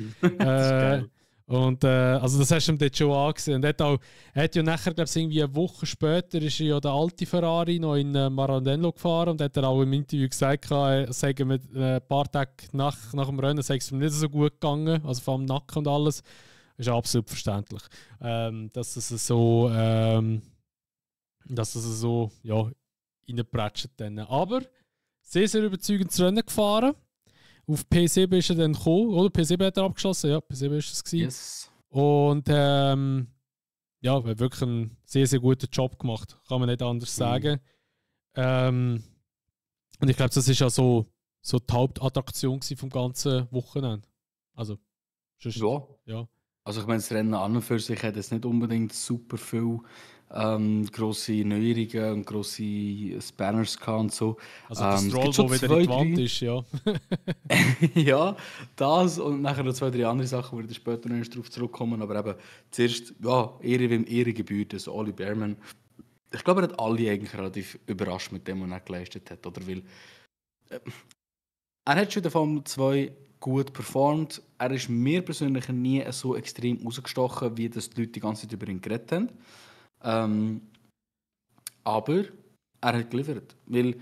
Und also das hast du ihm dort schon angesehen. Und er hat ja nachher, glaube ich, irgendwie eine Woche später ist ja der alte Ferrari noch in Maranello gefahren und hat er auch im Interview gesagt, er sei mit ein paar Tage nach dem Rennen sei es ihm nicht so gut gegangen, also vor allem Nacken und alles. Das ist absolut verständlich. Dass es so ja, reinprätscht dann. Aber sehr, sehr überzeugend das Rennen gefahren. Auf P7 ist er dann gekommen, oder? P7 hat er abgeschlossen, ja, P7 ist es gewesen. Yes. Und ja, er hat wirklich einen sehr, sehr guten Job gemacht, kann man nicht anders sagen. Und ich glaube, das ist ja so die Hauptattraktion vom ganzen Wochenende. Also, sonst, ja. Also ich meine, das Rennen an und für sich hat jetzt nicht unbedingt super viel grosse Neuerungen und grosse Spanners gehabt und so. Also das Stroll, wo wieder in die Wand ist, ja. Ja, das und nachher noch 2, 3 andere Sachen, wo wir später noch darauf zurückkommen. Aber eben zuerst, ja, Ehre wem Ehre gebührt, also Ollie Behrman. Ich glaube, er hat alle eigentlich relativ überrascht mit dem, was er geleistet hat. Oder? Weil, er hat schon in der Formel 2 gut performt. Er ist mir persönlich nie so extrem rausgestochen, wie das die Leute die ganze Zeit über ihn geredet haben. Aber er hat geliefert. Weil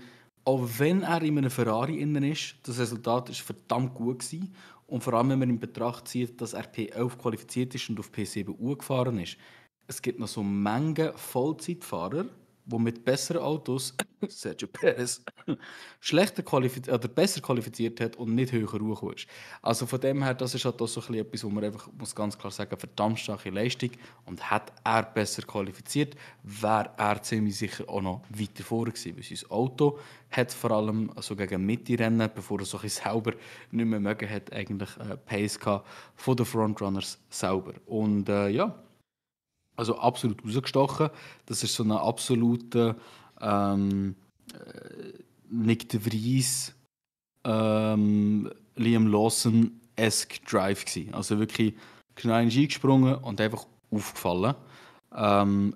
auch wenn er in einem Ferrari innen ist, das Resultat ist verdammt gut gewesen. Und vor allem, wenn man in Betracht zieht, dass er P11 qualifiziert ist und auf P7 gefahren ist. Es gibt noch so Mengen Vollzeitfahrer, die mit besseren Autos Sergio Perez oder besser qualifiziert hat und nicht höher hochgekommen ist. Also von dem her, das ist halt auch so etwas, wo man einfach muss ganz klar sagen, verdammt starke Leistung. Und hat er besser qualifiziert, wäre er ziemlich sicher auch noch weiter vorne gewesen. Weil sein Auto hat vor allem so gegen Mitte-Rennen, bevor er so ein selber nicht mehr mögen hat, eigentlich Pace gehabt von den Frontrunners selber. Und ja, also absolut rausgestochen. Das ist so ein absoluter Nick de Vries, Liam Lawson-esque Drive gewesen. Also wirklich genau eingesprungen und einfach aufgefallen.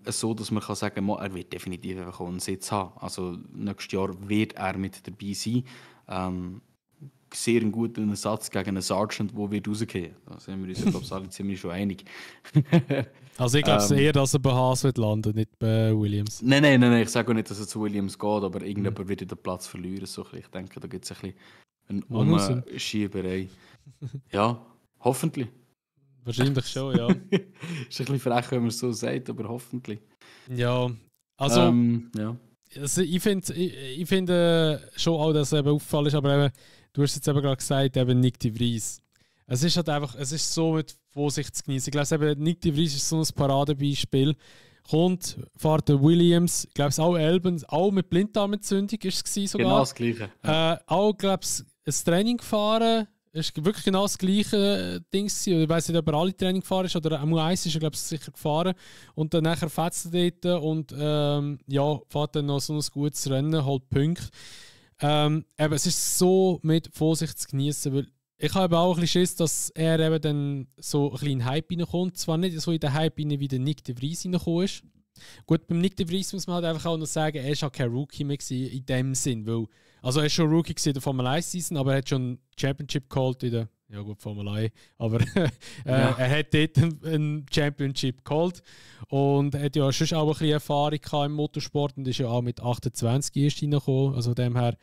So, dass man kann sagen kann, er wird definitiv einfach einen Sitz haben. Also nächstes Jahr wird er mit dabei sein. Sehr einen guten Ersatz gegen einen Sergeant, der wird rausgehen. Da sind wir uns, glaube ich, alle ziemlich schon einig. Also ich glaube eher, dass er bei Haas wird landen, nicht bei Williams. Nein, ich sage auch nicht, dass er zu Williams geht, aber irgendjemand wird den Platz verlieren. So. Ich denke, da gibt es ein bisschen eine Umschieberei. Ja, hoffentlich. Wahrscheinlich schon, ja. Ist ein bisschen frech, wenn man es so sagt, aber hoffentlich. Ja, also, ja. Also ich finde schon auch, dass es eben auffallend ist, aber eben, du hast jetzt eben gerade gesagt, eben Nick de Vries. Es ist halt einfach, es ist so mit Vorsicht zu genießen. Ich glaube, eben Nick de Vries ist so ein Paradebeispiel. Fährt der Williams, ich glaube, auch Elben, auch mit Blinddarmentzündung ist es sogar. Genau das Gleiche. Ja. Auch, glaube ich, ein Training gefahren. Es war wirklich genau das gleiche Ding. Ich weiß nicht, ob er alle Training gefahren ist oder am U1 ist er, glaube ich, sicher gefahren. Und dann nachher fetzt er dort und ja, fährt dann noch so ein gutes Rennen, halt Punkte. Aber es ist so mit Vorsicht zu genießen, weil ich habe auch ein bisschen Schiss, dass er eben dann so ein bisschen in den Hype reinkommt. Zwar nicht so in den Hype rein, wie der Nick de Vries reingekommen ist. Gut, beim Nick de Vries muss man halt einfach auch noch sagen, er war halt kein Rookie mehr in dem Sinn, weil also er war schon Rookie in der Formel 1 Season, aber er hat schon Championship geholt in der, ja gut, Formel 1, aber er hat dort ein Championship geholt und er hat ja schon auch ein bisschen Erfahrung im Motorsport und ist ja auch mit 28 erst reingekommen, also von dem her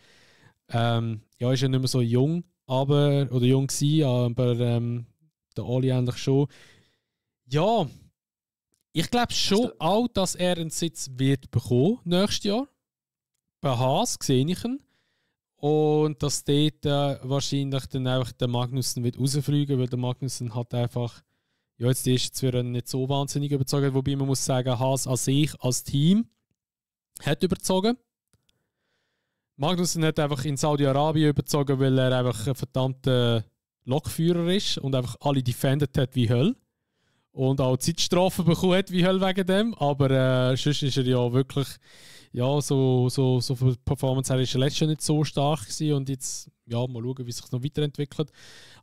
ja, ist er nicht mehr so jung, oder jung gewesen, aber der Oli eigentlich schon. Ja, ich glaube schon auch, dass er einen Sitz wird bekommen nächstes Jahr. Bei Haas sehe ich ihn. Und dass dort wahrscheinlich dann einfach der Magnussen wird rausfliegen, weil der Magnussen hat einfach ja, jetzt die ersten 2 Rennen nicht so wahnsinnig überzogen. Wobei man muss sagen, Haas an sich, als Team, hat überzogen. Magnussen hat einfach in Saudi-Arabien überzogen, weil er einfach ein verdammter Lokführer ist und einfach alle defended hat wie Hölle. Und auch Zeitstrafen bekommen hat wie Hölle wegen dem. Aber sonst ist er ja wirklich, ja, so für Performance her ist er letztes Jahr nicht so stark gewesen. Und jetzt, ja, mal schauen, wie sich noch weiterentwickelt.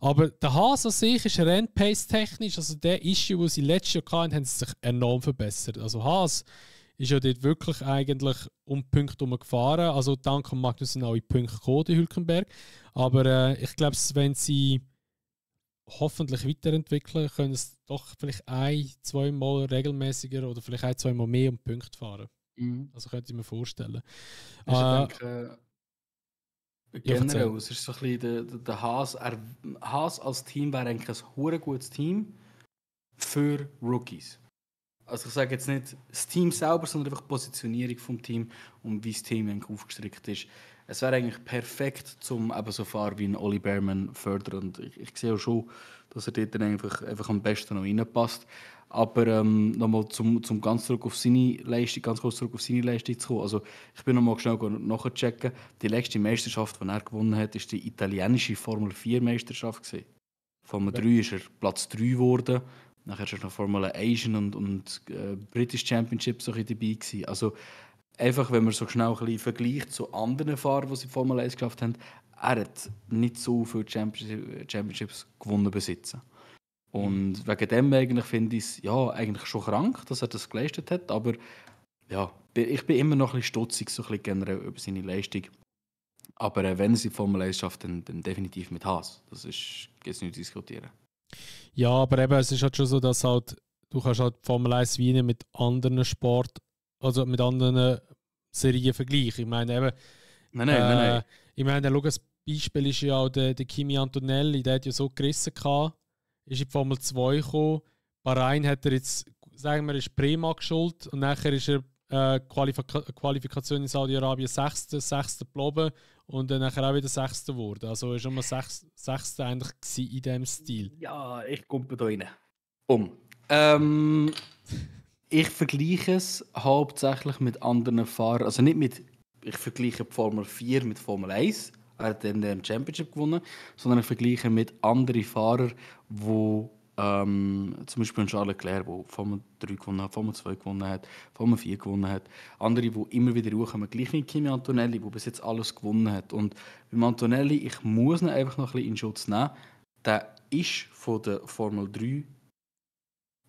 Aber der Haas an sich ist Rennpace-technisch, also der Issue, den sie letztes Jahr hatten, haben sie sich enorm verbessert. Also Haas ist ja dort wirklich eigentlich um die Punkte gefahren. Also dank Magnussen auch in die Punkte gekommen, die Hülkenberg. Aber ich glaube, wenn sie hoffentlich weiterentwickeln, können es doch vielleicht 1-2 Mal regelmäßiger oder vielleicht 1-2 Mal mehr um Punkte fahren. Also könnte ich mir vorstellen. Ich denke, generell, erzähl. es ist so ein bisschen der Haas. Haas als Team wäre eigentlich ein hure gutes Team für Rookies. Also ich sage jetzt nicht das Team selber, sondern einfach die Positionierung vom Team und wie das Team eigentlich aufgestrickt ist. Es wäre eigentlich perfekt, um eben so Fahrer wie ein Oli Bearman fördern. Und ich sehe auch schon, dass er dort dann einfach am besten noch reinpasst. Aber nochmal zum ganz zurück auf seine Leistung, ganz kurz zurück auf seine Leistung zu kommen. Also ich bin nochmal schnell nachchecken. Die letzte Meisterschaft, die er gewonnen hat, ist die italienische Formel 4 Meisterschaft gewesen. Formel 3 ist er Platz 3 geworden. Nachher war er noch Formel Asian und British Championship so ein bisschen dabei gewesen. Also einfach, wenn man so schnell ein bisschen vergleicht zu anderen Fahrern, die sie Formel 1 geschafft haben, er hat nicht so viele Championships gewonnen besitzen. Und wegen dem eigentlich finde ich es ja, eigentlich schon krank, dass er das geleistet hat. Aber ja, ich bin immer noch ein bisschen stutzig so ein bisschen generell über seine Leistung. Aber wenn er sie Formel 1 schafft, dann definitiv mit Haas. Das ist jetzt nicht diskutieren. Ja, aber eben, es ist halt schon so, dass halt, du kannst halt Formel 1 Wien mit anderen Sport, also mit anderen Serien vergleichen. Ich meine eben, Nein. Ich meine, schau, das Beispiel ist ja auch der Kimi Antonelli, der hat ja so gerissen gehabt, ist in die Formel 2 gekommen. Bahrain hat er jetzt, sagen wir, ist Prema geschult und nachher ist er Qualifikation in Saudi-Arabien 6. geblieben und dann nachher auch wieder 6. geworden. Also ist immer 6. eigentlich in diesem Stil. Ja, ich komme da rein. Ich vergleiche es hauptsächlich mit anderen Fahrern. Also nicht mit, ich vergleiche die Formel 4 mit Formel 1. Er hat dann den Championship gewonnen. Sondern ich vergleiche mit anderen Fahrern, die zum Beispiel Charles Leclerc, der Formel 3 gewonnen hat, Formel 2 gewonnen hat, Formel 4 gewonnen hat. Andere, die immer wieder hochkommen. Gleich wie Kimi Antonelli, der bis jetzt alles gewonnen hat. Und beim Antonelli, ich muss ihn einfach noch ein bisschen in Schutz nehmen. Der ist von der Formel 3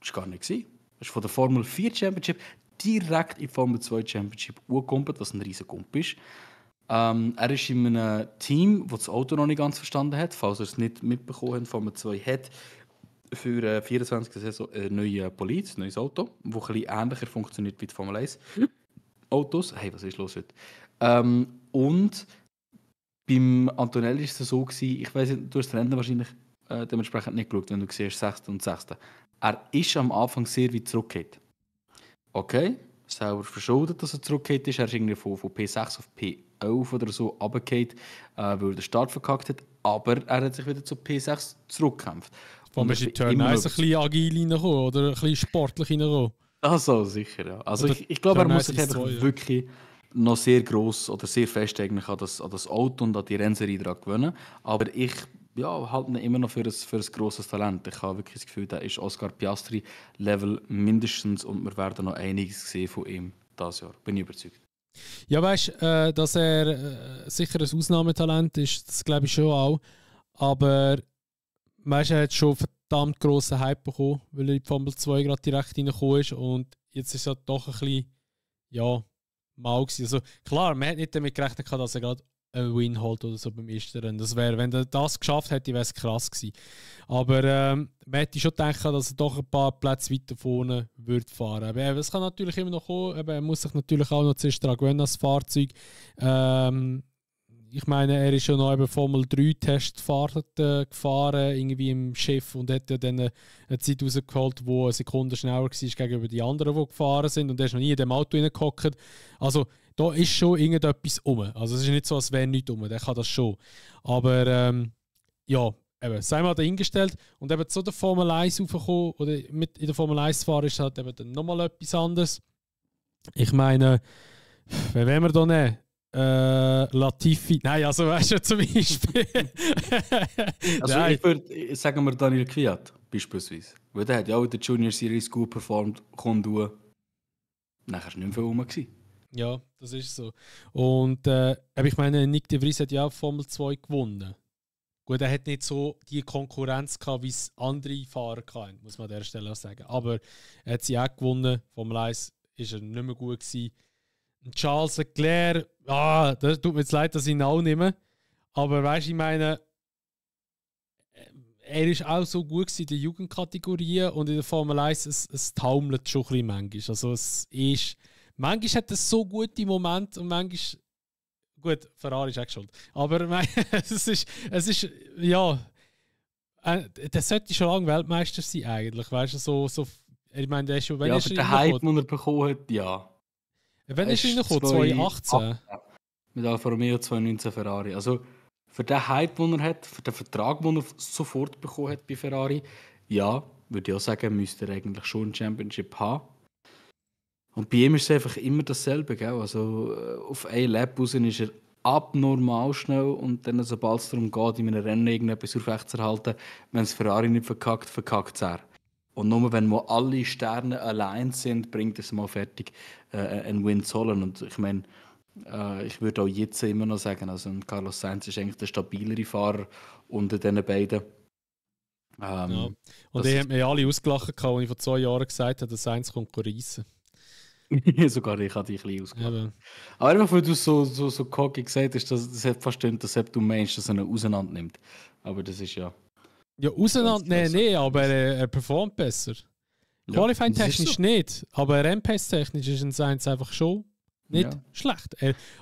ist gar nicht gewesen. Er ist von der Formel 4 Championship direkt in die Formel 2 Championship angekommen, was ein riesen Kump ist. Er ist in einem Team, das Auto noch nicht ganz verstanden hat, falls er es nicht mitbekommen hat. Formel 2 hat für 24. Saison ein neues Auto, das ein bisschen ähnlicher funktioniert wie die Formel 1 Autos. Hey, was ist los heute? Und beim Antonelli ist es so gewesen, ich weiss nicht, du hast das Rennen wahrscheinlich dementsprechend nicht geschaut, wenn du siehst 6. und 6. Er ist am Anfang sehr weit zurückgeht. Okay, selber verschuldet, dass er zurückgeht ist. Er ist irgendwie von P6 auf P11 oder so runtergefallen, weil er den Start verkackt hat. Aber er hat sich wieder zu P6 zurückgekämpft. Vor allem ist in Turn 1 ein bisschen agil reingekommen oder ein bisschen sportlich reingekommen. Also sicher, ja. Also ich glaube, er muss sich einfach wirklich noch sehr gross oder sehr fest eigentlich an das Auto und an die Rennserie dran gewöhnen. Aber ich halte ihn immer noch für ein grosses Talent. Ich habe wirklich das Gefühl, der ist Oscar Piastri-Level mindestens und wir werden noch einiges sehen von ihm dieses Jahr. Bin ich überzeugt. Ja, weißt du, dass er sicher ein Ausnahmetalent ist, das glaube ich schon auch. Aber weißt, er hat schon verdammt grossen Hype bekommen, weil er in die Formel 2 gerade direkt reingekommen ist. Und jetzt ist es halt doch ein bisschen, mal gewesen. Also klar, man hat nicht damit gerechnet, dass er gerade einen Win holt oder so beim ersten Rennen. Das wäre, wenn er das geschafft hätte, wäre es krass gewesen. Aber man hätte schon gedacht, dass er doch ein paar Plätze weiter vorne würde fahren. Aber es kann natürlich immer noch kommen. Er muss sich natürlich auch noch zuerst daran gewöhnen, das Fahrzeug. Ich meine, er ist schon noch eben Formel 3 Testfahrt gefahren, irgendwie im Chef, und hat ja dann eine Zeit rausgeholt, wo eine Sekunde schneller war gegenüber die anderen, die gefahren sind, und er ist noch nie in dem Auto reingehockt. Also da ist schon irgendetwas rum. Also es ist nicht so, als wäre nichts rum, der kann das schon. Aber eben, sei mal dahingestellt, und eben zu der Formel 1 raufgekommen, oder mit in der Formel 1 fahren, ist halt eben dann nochmal etwas anderes. Ich meine, wen wollen wir da nehmen? Latifi. Nein, also weißt du, zum Beispiel. Also ich würde sagen wir Daniel Kvyat beispielsweise. Weil der hat ja auch in der Junior Series gut performt, nachher war nicht mehr viel rum gewesen. Ja, das ist so. Und ich meine, Nick de Vries hat ja auch Formel 2 gewonnen. Gut, er hat nicht so die Konkurrenz gehabt, wie es andere Fahrer hatten, muss man an der Stelle auch sagen. Aber er hat sie auch gewonnen. Formel 1 war er nicht mehr gut gewesen. Charles Leclerc, das tut mir jetzt leid, dass ich ihn auch nehme. Aber weißt du, ich meine, er ist auch so gut in den Jugendkategorien und in der Formel 1, es taumelt schon ein bisschen manchmal. Also manchmal hat es so gute Momente und manchmal, gut, Ferrari ist auch schuld, aber es ist, ja, der sollte schon lange Weltmeister sein eigentlich, weißt du, so ich meine, der ist schon, wenn ja, er für schon den Hype, den er bekommen hat, ja. Wenn er schon reingekommen, 2018? Mit Alfa Romeo 2019 Ferrari. Also für den Hype, den er hat, für den Vertrag, den er sofort bekommen hat bei Ferrari, ja, würde ich auch sagen, müsste er eigentlich schon ein Championship haben. Und bei ihm ist es einfach immer dasselbe, gell? Also auf ein Lap raus ist er abnormal schnell und dann, sobald es darum geht, in einem Rennen irgendetwas aufrechtzuerhalten, wenn es Ferrari nicht verkackt, verkackt es er. Und nur wenn mal alle Sterne allein sind, bringt es mal fertig, einen Win zu holen. Und ich meine, ich würde auch jetzt immer noch sagen, also Carlos Sainz ist eigentlich der stabilere Fahrer unter diesen beiden. Ja. Und die haben mir alle ausgelacht, als ich vor 2 Jahren gesagt habe, dass Sainz reissen. Sogar ich habe dich ein bisschen ausgelacht. Ja. Aber einfach, weil du so cocky gesagt hast, das hat fast stimmt, dass du meinst, dass er ihn auseinander nimmt. Aber das ist ja... Ja, auseinander, nee, aber er performt besser. Ja, Qualifying-technisch so. Nicht, aber Rennpace-technisch ist ein Sainz einfach schon nicht schlecht.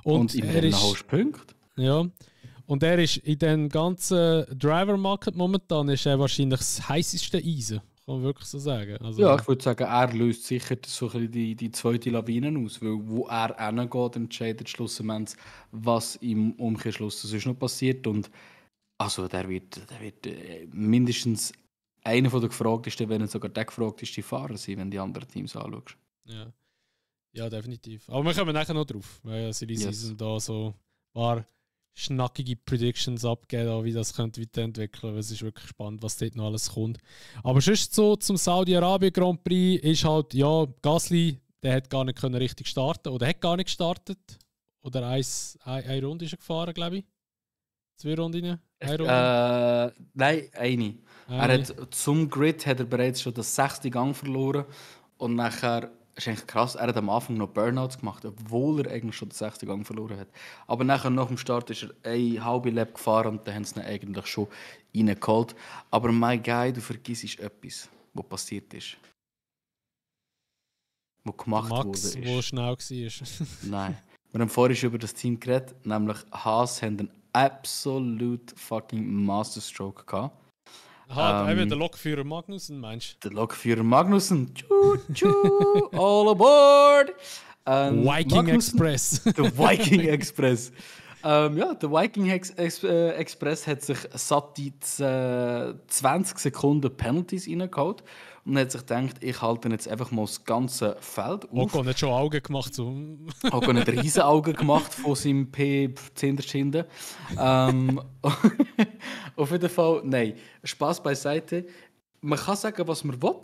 Und im Rennen holst du Punkte. Ja, und er ist in dem ganzen Driver-Market momentan ist er wahrscheinlich das heisseste Eisen, kann man wirklich so sagen. Also, ja, ich würde sagen, er löst sicher so ein bisschen die zweite Lawine aus, weil wo er hingeht, entscheidet schlussendlich, was im Umkehrschluss sonst noch passiert. Und also der wird mindestens einer der gefragtesten, wenn nicht sogar der gefragteste Fahrer sein, wenn die anderen Teams anschaust. Ja, definitiv. Aber wir kommen nachher noch drauf, weil Silly Season da so ein paar schnackige Predictions abgeben, wie das könnte weiterentwickeln. Es ist wirklich spannend, was dort noch alles kommt. Aber sonst so zum Saudi-Arabien Grand Prix ist halt, ja, Gasly, der hat gar nicht richtig starten oder hat gar nicht gestartet. Oder eine Runde ist er gefahren, glaube ich. 2 Runden? Nein, eine. Er hat, zum Grid hat er bereits schon den 6. Gang verloren und nachher, das ist eigentlich krass, er hat am Anfang noch Burnouts gemacht, obwohl er eigentlich schon den 6. Gang verloren hat. Aber nachher nach dem Start ist er eine halbe Lap gefahren und dann haben sie ihn eigentlich schon reingeholt. Aber mein Guy, du vergisst etwas, was passiert ist. Was gemacht Max, wurde. Wo schnell war. Nein. Wir haben vorhin über das Team geredet, nämlich Haas haben einen absolut fucking Masterstroke gehabt. Aha, der Lokführer Magnussen, meinst du? Der Lokführer Magnussen. All aboard! Viking Express. Der Viking Express. Der Viking Express hat sich satte 20 Sekunden Penalties reingehaut und hat sich gedacht, ich halte jetzt einfach mal das ganze Feld auf. Ocon hat schon Augen gemacht. So. Ocon hat riesen Augen gemacht von seinem P10er Schinden. Auf jeden Fall, nein, Spaß beiseite. Man kann sagen, was man will.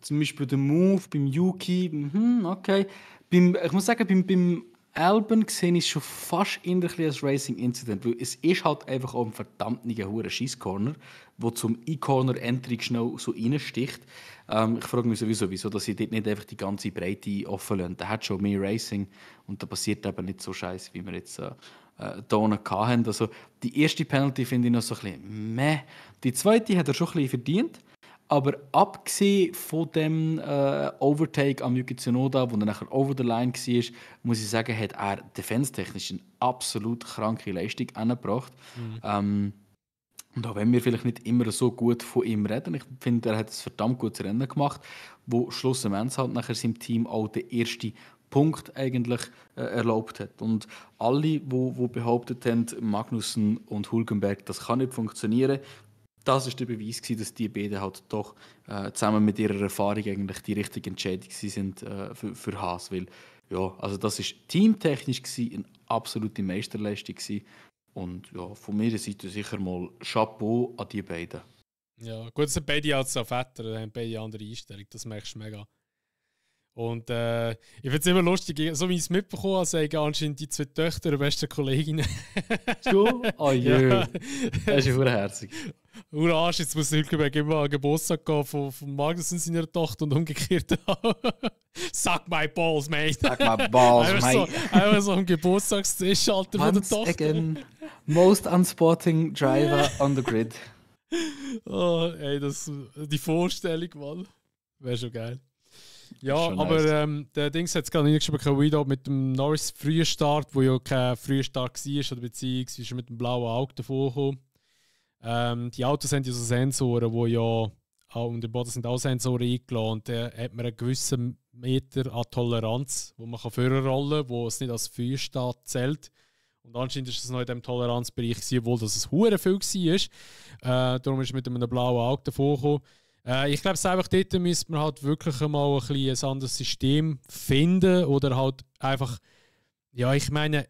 Zum Beispiel der Move beim Yuki, okay. Ich muss sagen, beim Albon sehe ich es schon fast ein als Racing-Incident, weil es ist halt einfach auch ein verdammt hoher Schießcorner, der zum E-Corner-Entry schnell so reinsticht. Ich frage mich sowieso, wieso dass sie dort nicht einfach die ganze Breite offen lassen. Der hat schon mehr Racing und da passiert eben nicht so scheiße, wie wir jetzt hier hatten. Also die erste Penalty finde ich noch so ein bisschen meh. Die zweite hat er schon ein bisschen verdient. Aber abgesehen von dem Overtake am Yuki Tsunoda, wo er nachher over the line war, muss ich sagen, hat er defense-technisch eine absolut kranke Leistung angebracht. Und auch wenn wir vielleicht nicht immer so gut von ihm reden, ich finde, er hat ein verdammt gutes Rennen gemacht, wo schlussendlich halt nachher seinem Team auch den ersten Punkt eigentlich erlaubt hat. Und alle, die behauptet haben, Magnussen und Hülkenberg, das kann nicht funktionieren, das war der Beweis, dass die beiden halt doch zusammen mit ihrer Erfahrung eigentlich die richtige Entscheidung sind für Haas. Weil, ja, also das war teamtechnisch eine absolute Meisterleistung. Und ja, von meiner Seite sicher mal Chapeau an die beiden. Ja, gut, es sind beide als Väter, haben beide andere Einstellung, das merkst du mega. Und ich finde es immer lustig, so wie ich es mitbekommen habe, sagen anscheinend die 2 Töchter der besten Kolleginnen. Schon? Oh je, ja. Das ist ja herzig. Arsch, jetzt muss Hülkenberg immer an Geburtstag gehen von Magnussen seiner Tochter und umgekehrt. Suck my balls, mate. Suck my balls, mate. Einfach so am Geburtstagstisch, Alter, von der Tochter. Again, most unsporting driver on the grid. Oh, ey, die Vorstellung, Mann. Wäre schon geil. Ja, Schon aber nice. der Dings hat es gerade reingeschrieben, kein Video mit dem Norris frühen Start, wo ja kein früher Start war, oder beziehungsweise mit dem blauen Auge davor gekommen. Die Autos haben ja so Sensoren, wo ja auch unter dem Boden sind auch Sensoren eingeladen und da hat man einen gewissen Meter an Toleranz, wo man vorrollen kann, wo es nicht als Feuerstart zählt. Und anscheinend ist es noch in diesem Toleranzbereich, obwohl das es hure viel war. Darum ist es mit einem blauen Auge davor gekommen. Ich glaube, einfach dort müsste man halt wirklich mal ein anderes System finden oder halt einfach, ja, ich meine,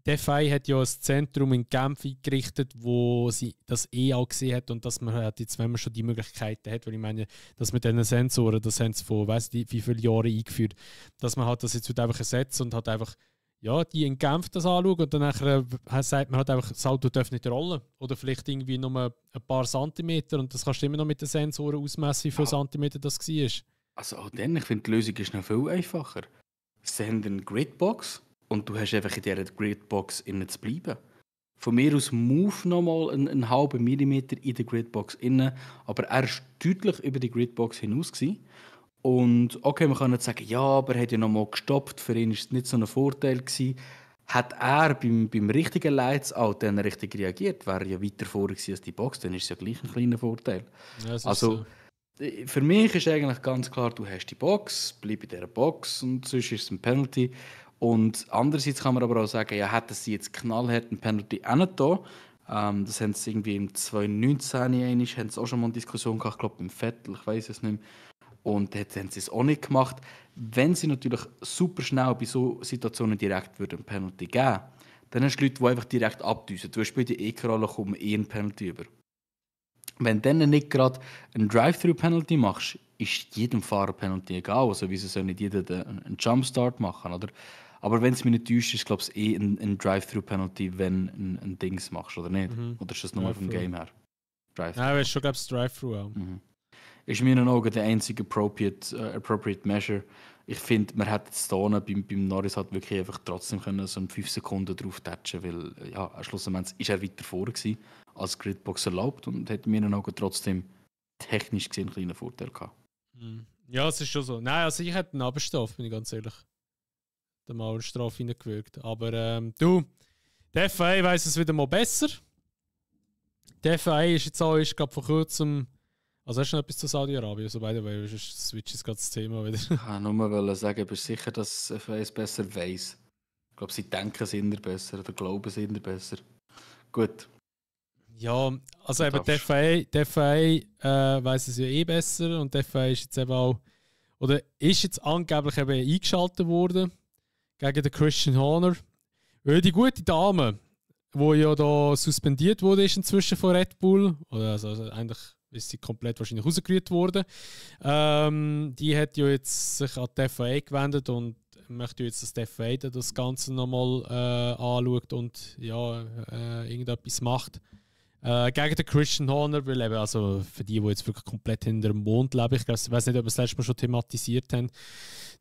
die FI hat ja ein Zentrum in Genf eingerichtet, wo sie das auch gesehen hat und dass man halt jetzt, wenn man schon die Möglichkeiten hat, weil ich meine, dass mit diesen Sensoren, das haben sie vor, weiss nicht, wie viele Jahre eingeführt, dass man halt das jetzt einfach ersetzt und halt einfach, ja, die in Genf das anschauen und dann nachher sagt man halt einfach, das Auto darf nicht rollen. Oder vielleicht irgendwie nur ein paar Zentimeter und das kannst du immer noch mit den Sensoren ausmessen, wie viele Zentimeter das war. Also auch dann, ich finde, die Lösung ist noch viel einfacher. Sie haben eine Gridbox und du hast einfach in dieser Gridbox innen zu bleiben. Von mir aus move nochmal einen halben Millimeter in der Gridbox innen, aber er war deutlich über die Gridbox hinaus gewesen. Und okay, man kann nicht sagen, ja, aber er hat ja nochmal gestoppt, für ihn war es nicht so ein Vorteil gewesen. Hat er beim richtigen Lights Out dann richtig reagiert, wäre er ja weiter vorne gewesen als die Box, dann ist es ja gleich ein kleiner Vorteil. Ja, Also, für mich ist eigentlich ganz klar, du hast die Box, bleib in dieser Box und sonst ist es ein Penalty. Und andererseits kann man aber auch sagen, ja, hätten sie jetzt knallhart einen Penalty auch nicht da. Das haben sie irgendwie im 2019 einmal, haben sie auch schon mal eine Diskussion gehabt, ich glaube beim Vettel, ich weiß es nicht mehr. Und jetzt haben sie es auch nicht gemacht. Wenn sie natürlich super schnell bei so Situationen direkt einen Penalty geben, dann hast du Leute, die einfach direkt abdüsen. Du hast bei der E-Rolle kommen einen Penalty über. Wenn du dann nicht gerade einen Drive-Thru-Penalty machst, ist jedem Fahrer Penalty egal. Also wieso soll nicht jeder einen Jumpstart machen, oder? Aber wenn es mich nicht täuscht, ist glaube ich ein Drive-Thru-Penalty, wenn du ein Dings machst, oder nicht? Oder ist das nur vom Game her? Drive-Thru. Nein, ist schon glaube ich Drive-Thru auch. Ist in meinen Augen der einzige appropriate measure. Ich finde, man hätte jetzt da beim Norris halt wirklich einfach trotzdem können so 5 Sekunden drauf touchen, weil ja, schlussendlich ist er weiter vorne gewesen, als Gridbox erlaubt und hat in meinen Augen trotzdem technisch gesehen einen kleinen Vorteil gehabt. Ja, es ist schon so. Nein, also ich hätte einen Abstrafe, bin ich ganz ehrlich. Da mal eine Strafe hineingewirkt. Aber du, der FIA weiss es wieder mal besser. Der FIA ist jetzt auch, glaube vor kurzem. Also hast du noch etwas zu Saudi-Arabien? Also by the way, switch ist gerade das Thema wieder. Ich wollte nur sagen, bist du sicher, dass FIA es besser weiss? Ich glaube, sie denken es immer besser oder glauben es immer besser. Gut. Ja, also eben der FIA weiss es ja eh besser und der FIA ist jetzt eben auch, oder ist jetzt angeblich eben eingeschaltet worden gegen den Christian Horner. Weil die gute Dame, die ja da suspendiert wurde ist inzwischen von Red Bull, oder also eigentlich ist sie komplett wahrscheinlich rausgerührt worden, die hat ja jetzt sich an die FIA gewendet und möchte jetzt, dass die FIA das Ganze nochmal anschaut und ja, irgendetwas macht. Gegen den Christian Horner, weil eben, also für die jetzt wirklich komplett hinter dem Mond leben, ich weiß nicht, ob wir es letztes Mal schon thematisiert haben.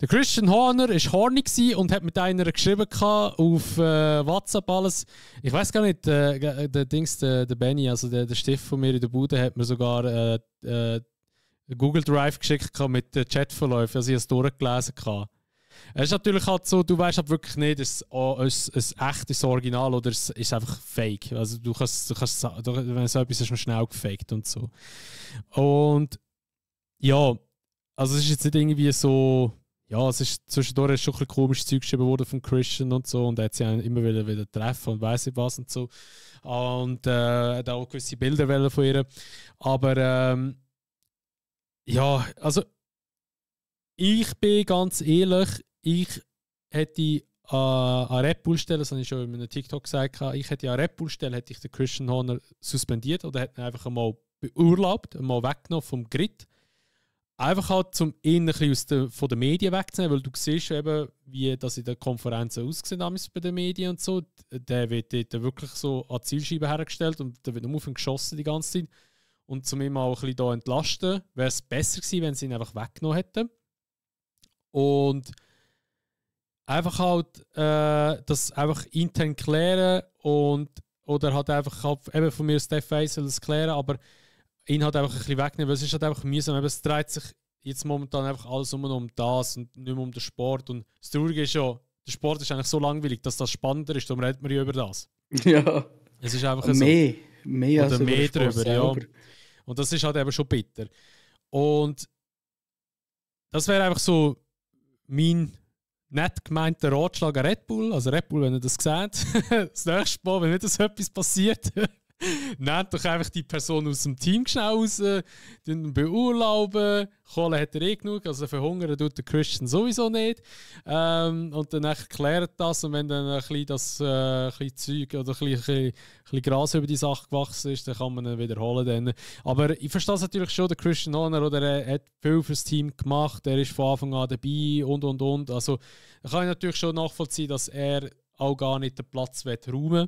Der Christian Horner war horny und hat mit einer geschrieben auf WhatsApp alles. Ich weiß gar nicht, der Benny, also der Stift von mir in der Bude, hat mir sogar Google Drive geschickt mit Chatverläufen, also ich habe es durchgelesen. Es ist natürlich halt so, du weißt halt wirklich nicht, ist es ein echtes Original oder ist es einfach fake. Also du kannst wenn so etwas ist, schnell gefaked und so. Und ja, also es ist jetzt nicht irgendwie so, ja, es ist zwischendurch schon ein bisschen komisches Zeug geschrieben worden von Christian und so und er hat sie immer wieder treffen und weiss nicht was und so. Und hat auch gewisse Bilder von ihr. Aber ja, also ich bin ganz ehrlich, ich hätte an Red Bull Stelle, das habe ich schon in einem TikTok gesagt, ich hätte an Red Bull Stelle hätte ich den Christian Horner suspendiert oder hätte ihn einfach einmal beurlaubt, einmal weggenommen vom Grid. Einfach halt, um ihn ein bisschen von den Medien wegzunehmen, weil du siehst eben, wie das in den Konferenzen aussieht bei den Medien und so. Der wird dort wirklich so an die Zielscheibe hergestellt und der wird nur auf ihn geschossen die ganze Zeit. Und um ihn mal ein bisschen da entlasten, wäre es besser gewesen, wenn sie ihn einfach weggenommen hätten. Und einfach halt das einfach intern klären und oder halt einfach halt eben von mir Steph soll es klären, aber ihn halt einfach ein bisschen wegnehmen, weil es ist halt einfach mühsam. Aber es dreht sich jetzt momentan einfach alles um das und nicht mehr um den Sport. Und das Traurige ist ja, der Sport ist eigentlich so langweilig, dass das spannender ist, darum redet man ja über das. Ja. Es ist einfach Mehr oder als mehr über drüber, ja. Und das ist halt eben schon bitter. Und das wäre einfach so mein nett gemeinter Ratschlag an Red Bull. Also Red Bull, wenn ihr das seht, das nächste Mal, wenn wieder so etwas passiert, nehmt doch einfach die Person aus dem Team schnell raus, beurlauben. Kohle hat er eh genug, also verhungern tut der Christian sowieso nicht. Und dann erklärt das, und wenn dann ein bisschen das bisschen Zeug oder ein bisschen Gras über die Sache gewachsen ist, dann kann man ihn wiederholen. Dann. Aber ich verstehe es natürlich schon, der Christian Horner, oder er hat viel fürs Team gemacht, er ist von Anfang an dabei und. Also da kann ich natürlich schon nachvollziehen, dass er auch gar nicht den Platz räumen will.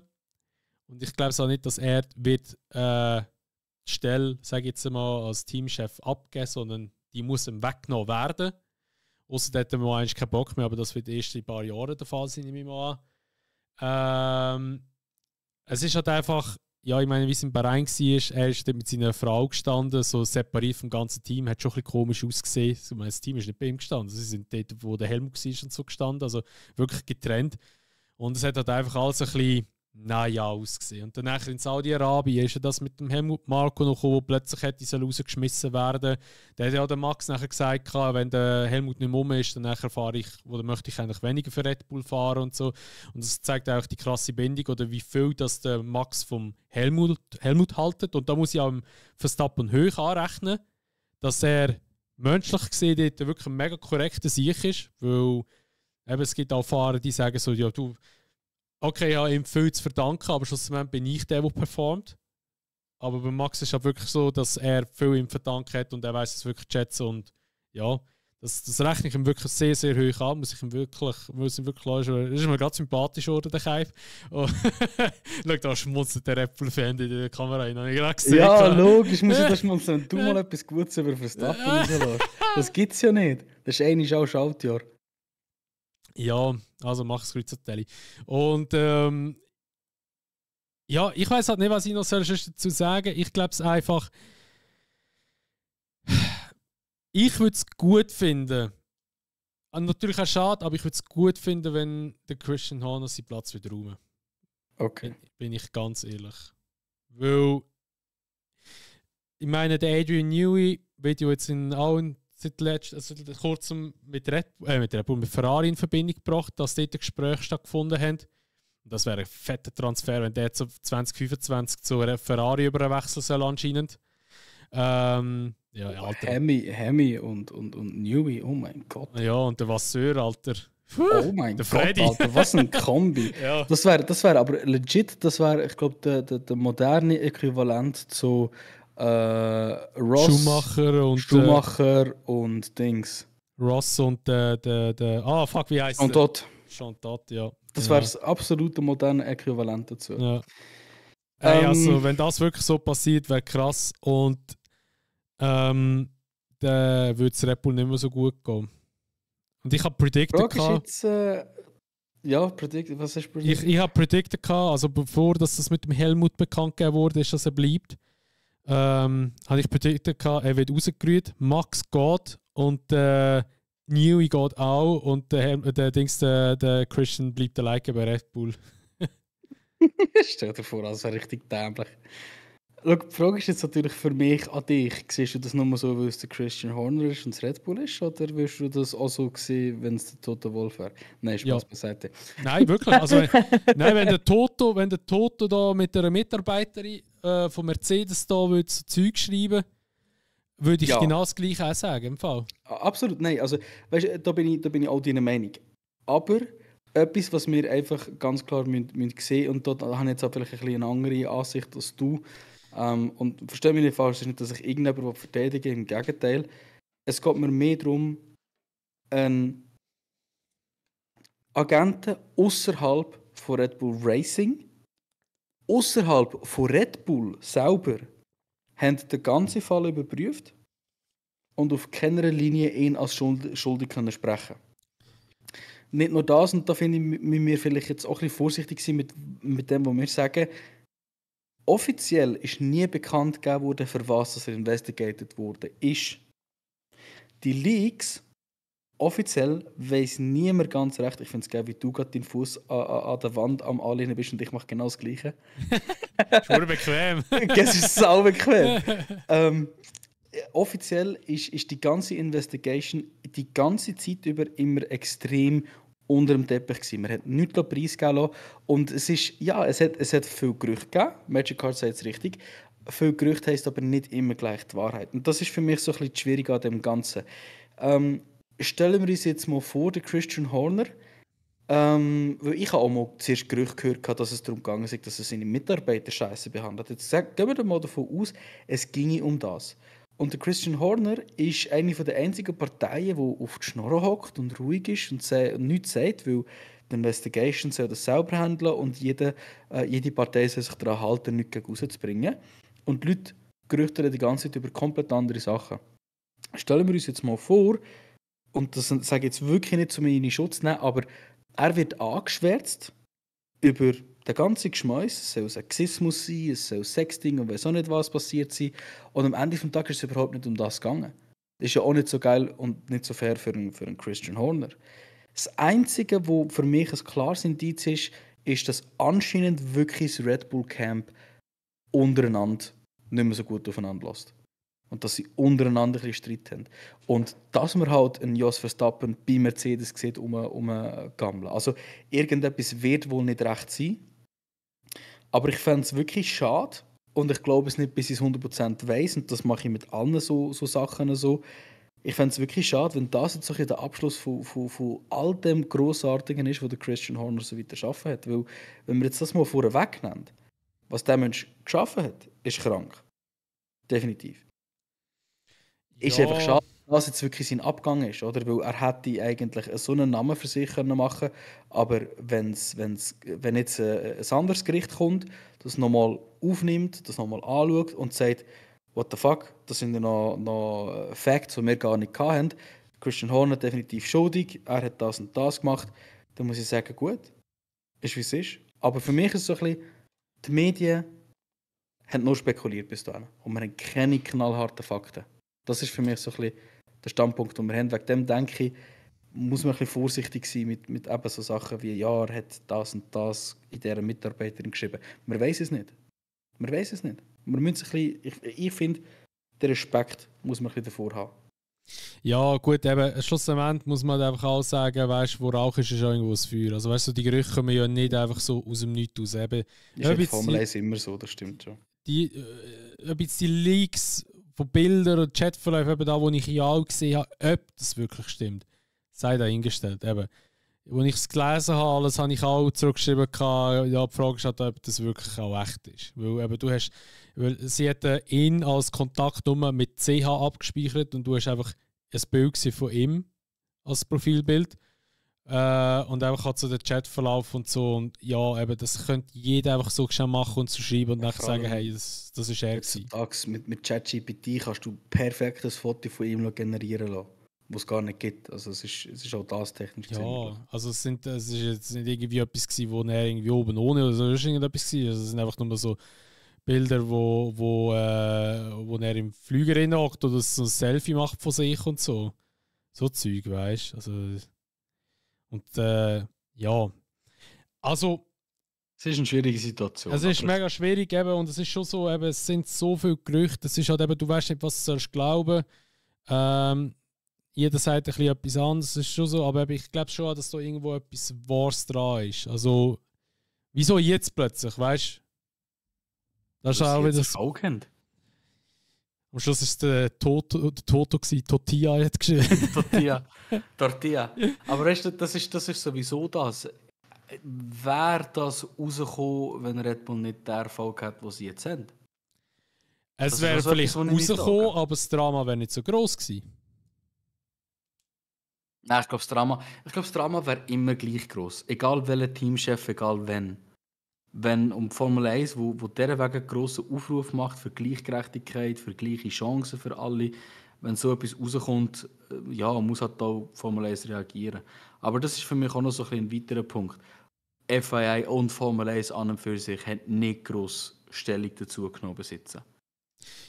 Und ich glaube auch nicht, dass er wird die Stelle, sage ich jetzt mal, als Teamchef abgeben, sondern die muss ihm weggenommen werden. Außer hat er mal eigentlich keinen Bock mehr, aber das wird erst in ein paar Jahren der Fall sein, nehme ich mal an. Es ist halt einfach, ja, ich meine, wie es in Bahrain war, er ist dort mit seiner Frau gestanden, so separiert vom ganzen Team, hat schon ein bisschen komisch ausgesehen. Ich meine, das Team ist nicht bei ihm gestanden, sie sind dort, wo der Helmut war und so gestanden, also wirklich getrennt. Und es hat halt einfach alles ein bisschen ausgesehen. Und dann in Saudi-Arabien ist ja das mit dem Helmut Marko noch gekommen, wo plötzlich hätte er rausgeschmissen werden. Da hat ja der Max nachher gesagt, wenn der Helmut nicht mehr rum ist, dann fahre ich, oder möchte ich eigentlich weniger für Red Bull fahren und so. Und das zeigt auch die krasse Bindung oder wie viel das der Max vom Helmut haltet. Und da muss ich auch im Verstappen hoch anrechnen, dass er menschlich gesehen dort wirklich ein mega korrekter Sieg ist, weil eben, es gibt auch Fahrer, die sagen so, ja du, okay, ich habe ihm viel zu verdanken, aber schlussendlich bin ich der performt. Aber bei Max ist es halt wirklich so, dass er viel ihm verdankt hat und er weiß es wirklich schätzen. Und ja, das rechne ich ihm wirklich sehr, sehr hoch an. Muss ihm wirklich das ist mir gerade sympathisch geworden, der Keif. Oh, schau, da schmunzelt der Apple-Fan in der Kamera rein. Habe ich gerade gesehen. Ja, logisch muss ich das schmunzeln, wenn du mal etwas Gutes über Verstappen rauslässt. Das gibt es ja nicht. Das ist eigentlich auch Schaltjahr. Ja, also mach es Kreuzertelli. Und ja, ich weiß halt nicht, was ich noch dazu sagen soll. Ich glaube es einfach. Ich würde es gut finden. Und natürlich auch schade, aber ich würde es gut finden, wenn der Christian Horner seinen Platz wieder räumt. Okay. Bin ich ganz ehrlich. Weil ich meine, der Adrian Newey wird ja jetzt seit kurzem mit Ferrari in Verbindung gebracht, dass dort ein Gespräch stattgefunden haben. Das wäre ein fetter Transfer, wenn der 2025 zu einer Ferrari überwechseln soll anscheinend. Ja, Alter. Hemi und Newey, oh mein Gott. Ja, und der Vasseur, Alter. Oh mein Gott, Alter, was ein Kombi. Ja. Das wär aber legit, das wäre, ich glaube, der moderne Äquivalent zu Ross, Schumacher und Dings. Ross und wie heißt der? Jean Todt, ja. Das wäre das absolute moderne Äquivalent dazu. Ja. Also, wenn das wirklich so passiert, wäre krass. Und dann würde es Red Bull nicht mehr so gut gehen. Und ich habe predicted. Was hast du predicted? Ich habe predicted, also bevor das mit dem Helmut bekannt gegeben wurde, ist, dass er bleibt. Habe ich predicted, er wird rausgerührt, Max geht und Newey geht auch und der Christian bleibt alleine bei Red Bull. Stell dir vor, das wäre richtig dämlich. Schau, die Frage ist jetzt natürlich für mich an dich. Siehst du das nur so, weil es der Christian Horner ist und das Red Bull ist? Oder würdest du das auch so sehen, wenn es der Toto Wolff wäre? Nein, Spaß beiseite. Nein, wirklich. Also, wenn der Toto da mit einer Mitarbeiterin von Mercedes da würde so Zeug schreiben, würde ich genau das Gleiche auch sagen. Im Fall. Absolut, nein. Also, weißt, da bin ich auch deiner Meinung. Aber etwas, was wir einfach ganz klar müssen sehen, und da habe ich jetzt auch vielleicht eine andere Ansicht als du. Und verstehe mich nicht falsch, es ist nicht, dass ich irgendjemanden verteidige, im Gegenteil. Es geht mir mehr darum, einen Agenten außerhalb von Red Bull Racing, außerhalb von Red Bull selber, haben den ganzen Fall überprüft und auf keiner Linie ihn als schuldig können sprechen. Nicht nur das, und da finde ich, müssen wir vielleicht jetzt auch ein bisschen vorsichtig sein mit dem, was wir sagen. offiziell ist nie bekannt gegeben worden, für was das investigated wurde. Ist die Leaks offiziell weiss niemand ganz recht. Ich finde es geil, wie du gerade deinen Fuß an der Wand am Anlehnen bist und ich mache genau das Gleiche. Ist bequem. Es ist sau bequem. Offiziell ist die ganze Investigation die ganze Zeit über immer extrem unter dem Teppich gewesen. Man hat nichts preisgeben lassen. Und es ist, ja, es hat viel Gerüchte gegeben. Magic Card sagt es richtig. Viel Gerüchte heisst aber nicht immer gleich die Wahrheit. Und das ist für mich so ein bisschen schwierig an dem Ganzen. Stellen wir uns jetzt mal vor, der Christian Horner, weil ich habe auch mal zuerst Gerüchte gehört, dass es darum gegangen ist, dass er seine Mitarbeiter scheiße behandelt. Jetzt gehen wir mal davon aus, es ginge um das. Und der Christian Horner ist eine der einzigen Parteien, die auf die Schnurren hockt und ruhig ist und nichts sagt, weil die Investigation soll das selber handeln und jede Partei soll sich daran halten, nichts gegen rauszubringen. Und die Leute gerüchten die ganze Zeit über komplett andere Sachen. Stellen wir uns jetzt mal vor, und das sage ich jetzt wirklich nicht, um ihn in Schutz nehmen, aber er wird angeschwärzt über den ganzen Geschmäus. Es soll Sexismus sein, es soll Sexting und weiß auch nicht was passiert sein. Und am Ende des Tages ist es überhaupt nicht um das gegangen. Das ist ja auch nicht so geil und nicht so fair für einen Christian Horner. Das Einzige, wo für mich ein klares Indiz ist, dass anscheinend wirklich das Red Bull Camp untereinander nicht mehr so gut aufeinander lässt. Und dass sie untereinander ein bisschen Streit haben. Und dass man halt einen Jos Verstappen bei Mercedes sieht, gammeln. Also irgendetwas wird wohl nicht recht sein. Aber ich fände es wirklich schade. Und ich glaube es nicht, bis ich es 100% weiss. Und das mache ich mit allen so Sachen so. Ich fände es wirklich schade, wenn das jetzt so der Abschluss von all dem Grossartigen ist, was der Christian Horner so weiter geschaffen hat. Weil, wenn wir jetzt das mal vorher wegnehmen, was der Mensch geschaffen hat, ist krank. Definitiv. Ist einfach schade, dass jetzt wirklich sein Abgang ist, oder? Weil er hätte eigentlich so einen Namen für sich machen können, aber wenn jetzt ein anderes Gericht kommt, das nochmal aufnimmt, das nochmal anschaut und sagt, what the fuck, das sind ja noch Facts, die wir gar nicht hatten. Christian Horner definitiv schuldig, er hat das und das gemacht, dann muss ich sagen, gut, ist wie es ist. Aber für mich ist es so ein bisschen, die Medien haben nur spekuliert bis dahin und wir haben keine knallharten Fakten. Das ist für mich so ein bisschen der Standpunkt, den wir haben. Wegen dem denke ich, muss man ein bisschen vorsichtig sein mit eben so Sachen wie, ja, er hat das und das in dieser Mitarbeiterin geschrieben. Man weiß es nicht. Man weiß es nicht. Man muss ein bisschen, ich finde, den Respekt muss man ein bisschen davor haben. Ja, gut, eben, schlussendlich muss man einfach auch sagen, weißt, wo Rauch ist, ist auch irgendwo das Feuer. Also, weißt du, die Gerüche kommen ja nicht einfach so aus dem Nichts raus. Eben, ist in Formel 1 immer so, das stimmt schon. Ob jetzt die Leaks von Bildern und Chatverläufen, eben da, wo ich ja auch gesehen habe, ob das wirklich stimmt, sei dahingestellt. Eben, als ich es gelesen habe, alles habe ich auch zurückgeschrieben, ja, die Frage ist halt, ob das wirklich auch echt ist. Weil eben, sie hätten ihn als Kontaktnummer mit CH abgespeichert und du hast einfach ein Bild von ihm als Profilbild. Und einfach hat so den Chatverlauf und so. Und ja, eben, das könnte jeder einfach so schnell machen und zu schreiben und dann sagen, hey, das ist er gewesen. Mit ChatGPT kannst du perfekt ein Foto von ihm generieren lassen, was es gar nicht gibt. Also es ist auch das technisch ja, möglich. Also es ist jetzt nicht irgendwie etwas gewesen, wo er irgendwie oben ohne oder so ist irgendetwas gewesen. Also es sind einfach nur so Bilder, wo er im Flüger hockt oder so ein Selfie macht von sich und so. So Zeug, weißt du. Also, und ja. Also. Es ist eine schwierige Situation. Es ist mega schwierig eben, und es ist schon so, eben, es sind so viele Gerüchte, es ist halt eben, du weißt nicht, was du sollst glauben. Jeder sagt ein bisschen etwas anderes, es ist schon so, aber eben, ich glaube schon, dass da irgendwo etwas Wahres dran ist. Also, wieso jetzt plötzlich, weißt du? Das ist auch wieder das. Am Schluss war es der Toto, Tortilla hat geschrieben. Tortilla. Aber weißt du, das ist sowieso das. Wäre das rausgekommen, wenn Red Bull nicht den Erfolg hat, den sie jetzt haben? Es wäre vielleicht rausgekommen, aber das Drama wäre nicht so gross gewesen. Nein, ich glaube, das Drama wäre immer gleich gross. Egal welcher Teamchef, egal wenn. Wenn um Formel 1, wo dieser Weg einen grossen Aufruf macht für Gleichgerechtigkeit, für gleiche Chancen für alle, wenn so etwas rauskommt, ja, muss halt da Formel 1 reagieren. Aber das ist für mich auch noch so ein weiterer Punkt. FIA und Formel 1 an und für sich haben nicht gross Stellung dazu genommen besitzen.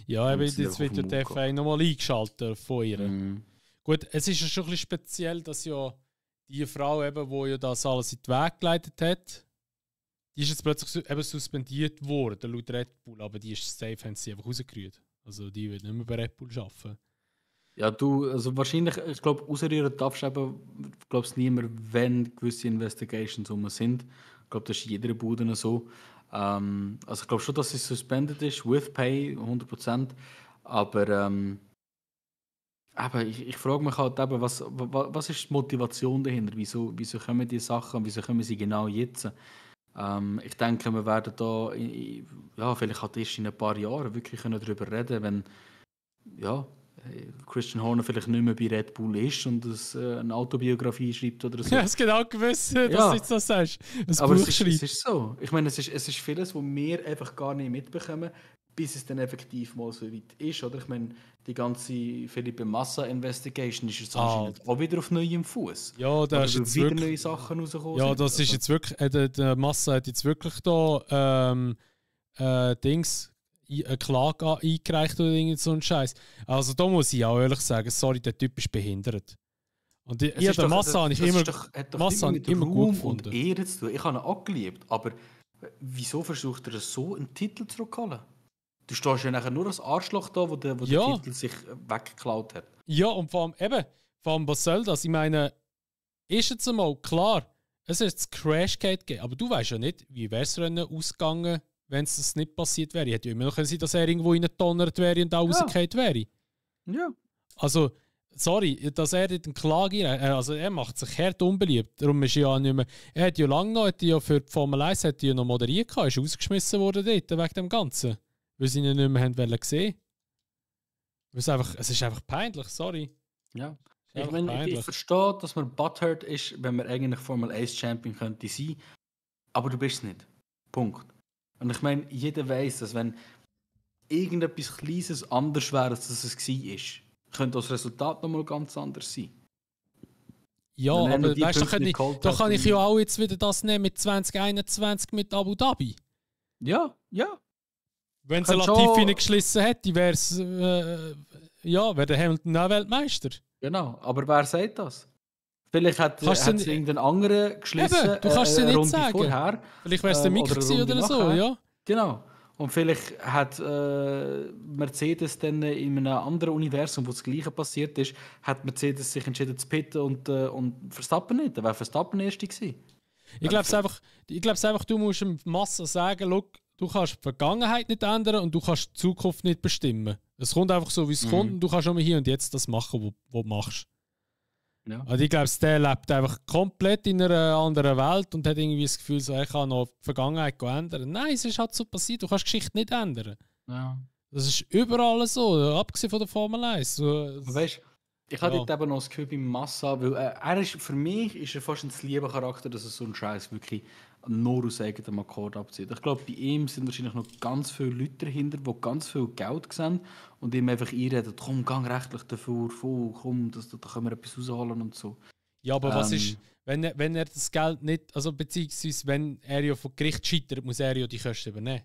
Ja, eben jetzt wird der FA nochmal eingeschaltet von ihr. Gut, es ist ja schon ein bisschen speziell, dass ja die Frau, eben, die ja das alles in den Weg geleitet hat, die ist jetzt plötzlich eben suspendiert worden, laut Red Bull, aber die ist safe, haben sie einfach rausgerührt. Also die wird nicht mehr bei Red Bull arbeiten. Ja, also wahrscheinlich, ich glaube, rausrühren darfst du eben, glaubst niemand, wenn gewisse Investigations sind. Ich glaube, das ist in jeder Bude so. Also ich glaube schon, dass sie suspended ist, with pay, 100%. Aber ich frage mich halt eben, was ist die Motivation dahinter? Wieso kommen die Sachen, wieso kommen sie genau jetzt? Ich denke, wir werden da, vielleicht halt erst in ein paar Jahren wirklich darüber reden, wenn, Christian Horner vielleicht nicht mehr bei Red Bull ist und eine Autobiografie schreibt oder so. Ja, es genau gewusst, dass du jetzt das sagst. Aber es ist so. Ich meine, es ist vieles, was wir einfach gar nicht mitbekommen, bis es dann effektiv mal so weit ist. Oder? Ich meine, die ganze Felipe Massa-Investigation ist jetzt anscheinend auch wieder auf neuem Fuß. Ja, da ist jetzt wieder neue Sachen rausgekommen. Ja, das ist jetzt wirklich, der Massa hat jetzt wirklich da eine Klage eingereicht oder irgend so ein Scheiß. Also da muss ich auch ehrlich sagen, sorry, der Typ ist behindert. Und den Massa habe ich immer gut gefunden. Und Ehre zu tun. Ich habe ihn auch geliebt, aber wieso versucht er so einen Titel zurückzuholen? Du stehst ja nachher nur als Arschloch da, wo der Titel sich weggeklaut hat. Ja, und vor allem, was soll das? Ich meine, ist jetzt einmal klar, es ist das Crashgate gegeben, aber du weißt ja nicht, wie wäre das Rennen ausgegangen, wenn es das nicht passiert wäre. Hätte ja immer noch sein, dass er irgendwo reingedonnert wäre und da rausgefallen wäre. Ja. Also, sorry, dass er in Klage also er macht sich hart unbeliebt. Darum ist ja nicht mehr. Er hat ja lange noch, für die Formel 1 noch moderiert, ist ausgeschmissen worden dort, wegen dem Ganzen. Weil sie ihn nicht mehr haben sehen. Es ist einfach peinlich, sorry. Ja. Ich verstehe, dass man butthurt ist, wenn man eigentlich Formel 1 Champion könnte sein, aber du bist es nicht. Punkt. Und ich meine, jeder weiß, dass wenn irgendetwas Kleines anders wäre, als es war, könnte das Resultat nochmal ganz anders sein. Ja, aber weißt du, da kann ich ja auch jetzt wieder das nehmen mit 2021 mit Abu Dhabi. Ja. Wenn es Latifi hineingeschlissen hätte, wäre es wäre der Hamilton auch Weltmeister. Genau, aber wer sagt das? Vielleicht hat es irgendein anderer geschlissen. Eben, du kannst es nicht sagen. Vorher, vielleicht wäre es der Mick oder so, ja. Genau. Und vielleicht hat Mercedes dann in einem anderen Universum, wo das Gleiche passiert ist, hat Mercedes sich entschieden zu pitten und Verstappen nicht. Dann wäre Verstappen der Erste gewesen. Ich glaube es einfach, du musst dem Massa sagen, look, du kannst die Vergangenheit nicht ändern und du kannst die Zukunft nicht bestimmen. Es kommt einfach so, wie es kommt und du kannst auch mal hier und jetzt das machen, was du machst. Ja. Also ich glaube, der lebt einfach komplett in einer anderen Welt und hat irgendwie das Gefühl, so, ich kann noch die Vergangenheit ändern. Nein, es ist halt so passiert, du kannst die Geschichte nicht ändern. Ja. Das ist überall so, abgesehen von der Formel 1. So, weißt, ich habe dort eben noch das Gefühl beim Massa, weil für mich ist er fast ein lieber Charakter, dass er so einen Scheiß wirklich nur aus eigenem Akkord abzieht. Ich glaube, bei ihm sind wahrscheinlich noch ganz viele Leute dahinter, die ganz viel Geld sehen und ihm einfach einreden, komm, gang rechtlich dafür, komm, da können wir etwas rausholen und so. Ja, aber was ist, wenn er das Geld nicht, also beziehungsweise wenn er ja vor Gericht scheitert, muss er ja die Kosten übernehmen.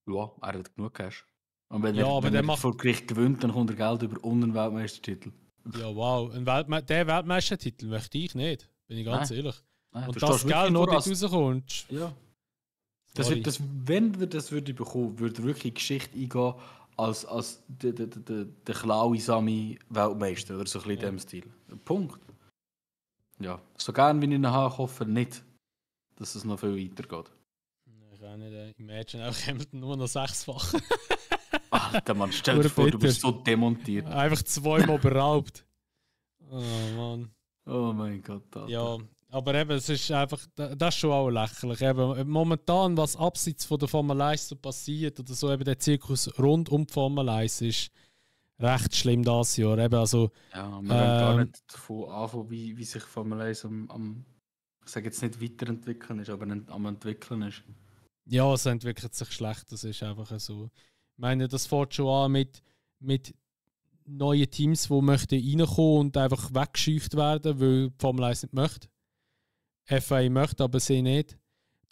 Ja, er hat genug Cash. Und wenn er vor Gericht gewinnt, dann kommt er Geld über und einen Weltmeistertitel. Ja, wow, der Weltmeistertitel möchte ich nicht, bin ich ganz ehrlich. Nein, und das Geld, das dort rauskommt. Ja. Wenn wir das bekommen, würde wirklich in die Geschichte eingehen als der klaue Weltmeister oder so ein bisschen in dem Stil. Punkt. Ja. So gern wie ich ihn habe, hoffe nicht, dass es noch viel weitergeht. Ich kann nicht. Imagine auch Hamilton nur noch 6-fach. Alter Mann, stell dir vor, du bist so demontiert. Einfach 2-mal beraubt. Oh Mann. Oh mein Gott. Alter. Ja. Aber eben, es ist einfach, das ist schon auch lächerlich. Eben, momentan, was abseits von der Formel 1 so passiert, oder so eben der Zirkus rund um die Formel 1 ist recht schlimm das Jahr. Eben, also, ja, wir wollen gar nicht davon anfangen, wie sich Formel 1 ich sage jetzt nicht weiterentwickeln ist, aber am entwickeln ist. Ja, es entwickelt sich schlecht, das ist einfach so. Ich meine, das fängt schon an mit neuen Teams, die möchten reinkommen und einfach weggescheucht werden, weil die Formel 1 nicht möchte. FIA möchte, aber sie nicht.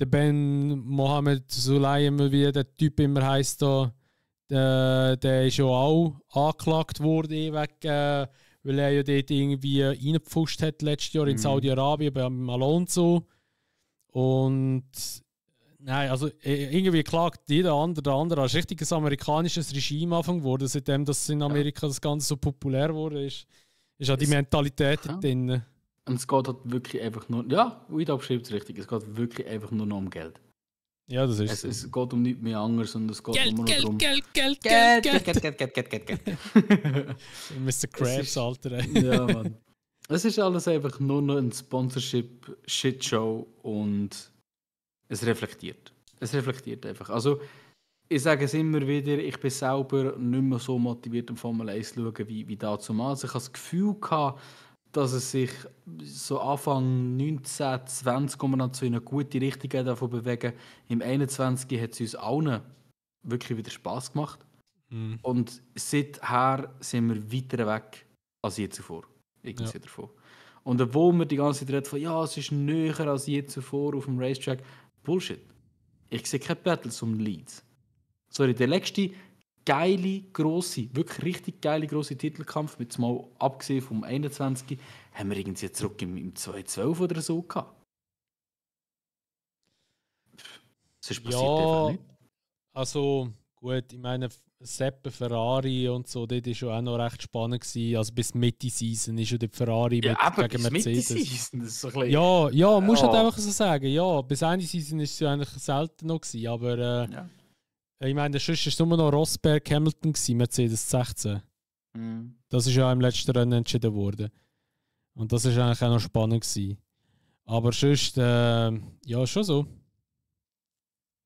der Ben Mohammed Sulayem, wie der Typ immer heisst da, der ist ja auch angeklagt worden, weil er ja dort irgendwie reingepfuscht hat letztes Jahr in Saudi-Arabien beim Alonso. Und nein, also irgendwie klagt der andere als richtiges amerikanisches Regime angefangen wurde, seitdem das in Amerika das Ganze so populär wurde, ist auch die Mentalität drin. Und es geht halt wirklich einfach nur, ja, Uida beschreibt es richtig, es geht wirklich einfach nur noch um Geld. Ja, das ist es geht um nichts mehr anderes und es geht Geld, nur noch Geld, darum... Geld. Mr. Krabs, Alter. Ja, Mann. Es ist alles einfach nur noch ein Sponsorship-Shitshow und es reflektiert. Es reflektiert einfach. Also, ich sage es immer wieder, ich bin selber nicht mehr so motiviert, um Formel 1 zu schauen, wie damals. Ich habe das Gefühl gehabt, dass es sich so Anfang 19, 20 zu einer guten Richtung davon bewegen. Im 21 hat es uns allen wirklich wieder Spass gemacht. Und seither sind wir weiter weg als je zuvor. Irgendwie davon. Und obwohl wir die ganze Zeit reden von, ja, es ist näher als je zuvor auf dem Racetrack, Bullshit. Ich sehe keine Battles um Leads. Sorry, der letzte geile, grosse, wirklich richtig geile, grosse Titelkampf, mit mal abgesehen vom 21, haben wir irgendwie zurück im 2012 oder so gehabt. Das ist passiert einfach nicht. Also gut, ich meine, Seppe, Ferrari und so, das war schon auch noch recht spannend gewesen. Also bis Mitte-Season ist ja der Ferrari gegen Mercedes. Mitte-Season, das ist so ein bisschen... Ja, musst halt einfach so sagen. Ja, bis Ende Season ist es ja eigentlich selten noch gewesen, aber ich meine, sonst war es nur noch Rosberg Hamilton gewesen, Mercedes 16. Das ist ja im letzten Rennen entschieden worden. Und das war eigentlich auch noch spannend gewesen. Aber sonst, ja, schon so.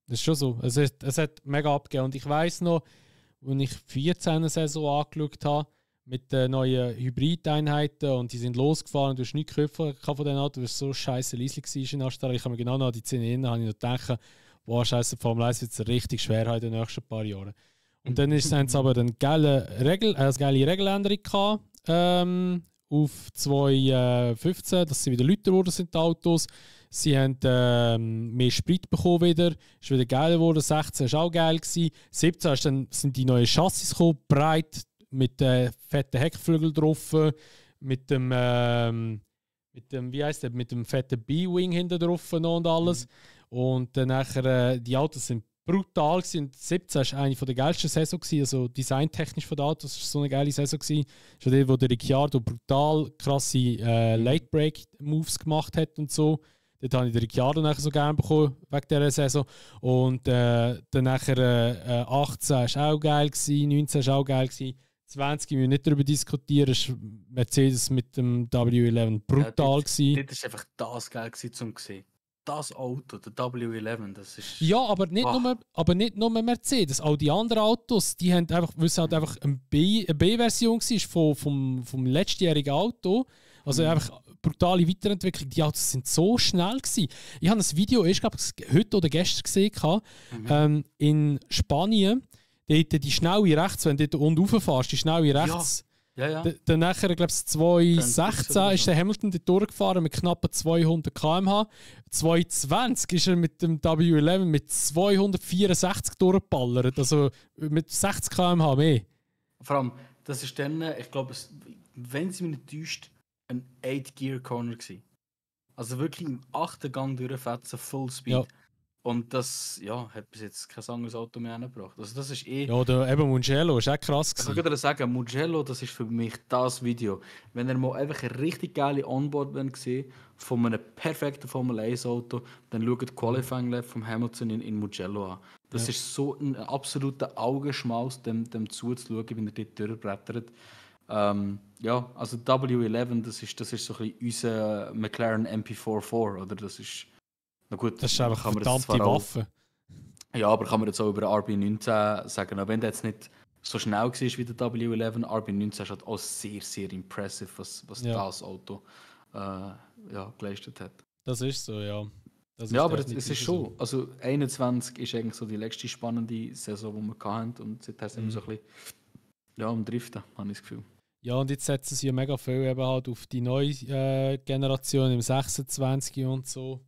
Das ist schon so. Es hat mega abgegeben. Und ich weiss noch, als ich 14 Saison angeschaut habe, mit den neuen Hybrid-Einheiten und die sind losgefahren und du hast nichts Köpfe von den Autos, weil es so scheiße leise war in Australien. Ich habe mir genau noch an die Szene erinnert, habe ich noch gedacht, boah, scheiße, Formel 1 wird es richtig schwer in den nächsten paar Jahren. Und dann haben sie aber eine geile Regeländerung gehabt, auf 2015, dass sie wieder lauter geworden sind, die Autos. Sie haben mehr Sprit bekommen wieder, ist wieder geil geworden. 16 war auch geil gewesen. 17 sind die neuen Chassis gekommen, breit, mit fetten Heckflügeln drauf, mit dem wie heisst der, mit dem fetten B-Wing hinten drauf und alles. Und dann nachher, die Autos sind brutal gewesen. 17 war eine der geilsten Saison gewesen, also designtechnisch von den Autos, das war so eine geile Saison gewesen. Das war dort, wo der Ricciardo brutal krasse Late-Break-Moves gemacht hat und so. Dort habe ich den Ricciardo nachher so gerne bekommen, wegen dieser Saison. Und dann nachher 18 war auch geil gewesen, 19 war auch geil gewesen. 20 müssen wir nicht darüber diskutieren, das war Mercedes mit dem W11 brutal gewesen. Das war einfach das geil zum sehen. Das Auto, der W11, das ist... Ja, aber nicht nur Mercedes. Auch die anderen Autos, die haben einfach, weil es halt einfach eine B-Version war vom letztjährigen Auto. Also einfach brutale Weiterentwicklung. Die Autos sind so schnell gewesen. Ich habe ein Video, ich glaube, heute oder gestern gesehen, in Spanien. Dort die schnelle rechts, wenn du dort unten rauffährst, die schnelle rechts. Ja. Dann nachher, glaube ich, 2016 ist der Hamilton dort durchgefahren mit knapp 200 km/h. 2020 ist er mit dem W11 mit 264 durchgeballert, also mit 60 km/h mehr. Vor allem, das ist dann, ich glaube, wenn sie mich nicht täuscht, ein 8-Gear-Corner gewesen. Also wirklich im 8. Gang durchfetzen, Full Speed. Ja. Und das, hat bis jetzt kein anderes Auto mehr angebracht. Also das ist Ja, der eben Mugello ist auch krass gewesen. Ich würde sagen, Mugello, das ist für mich das Video. Wenn ihr mal einfach eine richtig geile Onboard sehen von einem perfekten Formel 1 Auto, dann schaut die Qualifying Lap von Hamilton in Mugello an. Das ist so ein absoluter Augenschmaus, dem zuzuschauen, wenn er dort durchbrettert. Also W11, das ist so ein bisschen unser McLaren MP44, oder? Das ist... Na gut, das ist einfach eine verdammte Waffe. Ja, aber kann man jetzt auch über RB19 sagen, auch wenn der jetzt nicht so schnell war wie der W11, RB19 ist halt auch sehr, sehr impressive, was das Auto geleistet hat. Das ist so, ja. Aber es ist schon, so. Also 21 ist eigentlich so die letzte spannende Saison, die wir hatten, und seither sind wir so ein bisschen am Driften, habe ich das Gefühl. Ja, und jetzt setzen sie ja mega viel eben halt auf die neue Generation im 26 und so.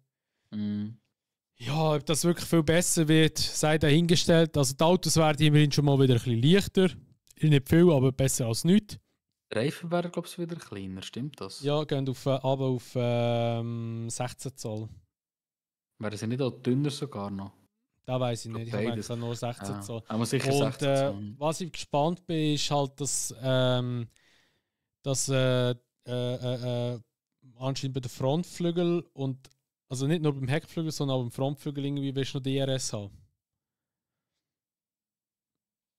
Ja, ob das wirklich viel besser wird, sei dahingestellt. Also die Autos werden immerhin schon mal wieder ein bisschen leichter. Nicht viel, aber besser als nichts. Die Reifen wären, glaube ich, wieder kleiner, stimmt das? Ja, gehen aber auf 16 Zoll. Wären sie nicht auch dünner sogar noch? Da weiß ich Für nicht. Ich habe beides. eigentlich nur 16 Zoll. Aber sicher Und 16 Zoll. was ich gespannt bin, ist halt, dass anscheinend bei den Frontflügel und also nicht nur beim Heckflügel, sondern auch beim Frontflügel irgendwie willst du noch DRS haben.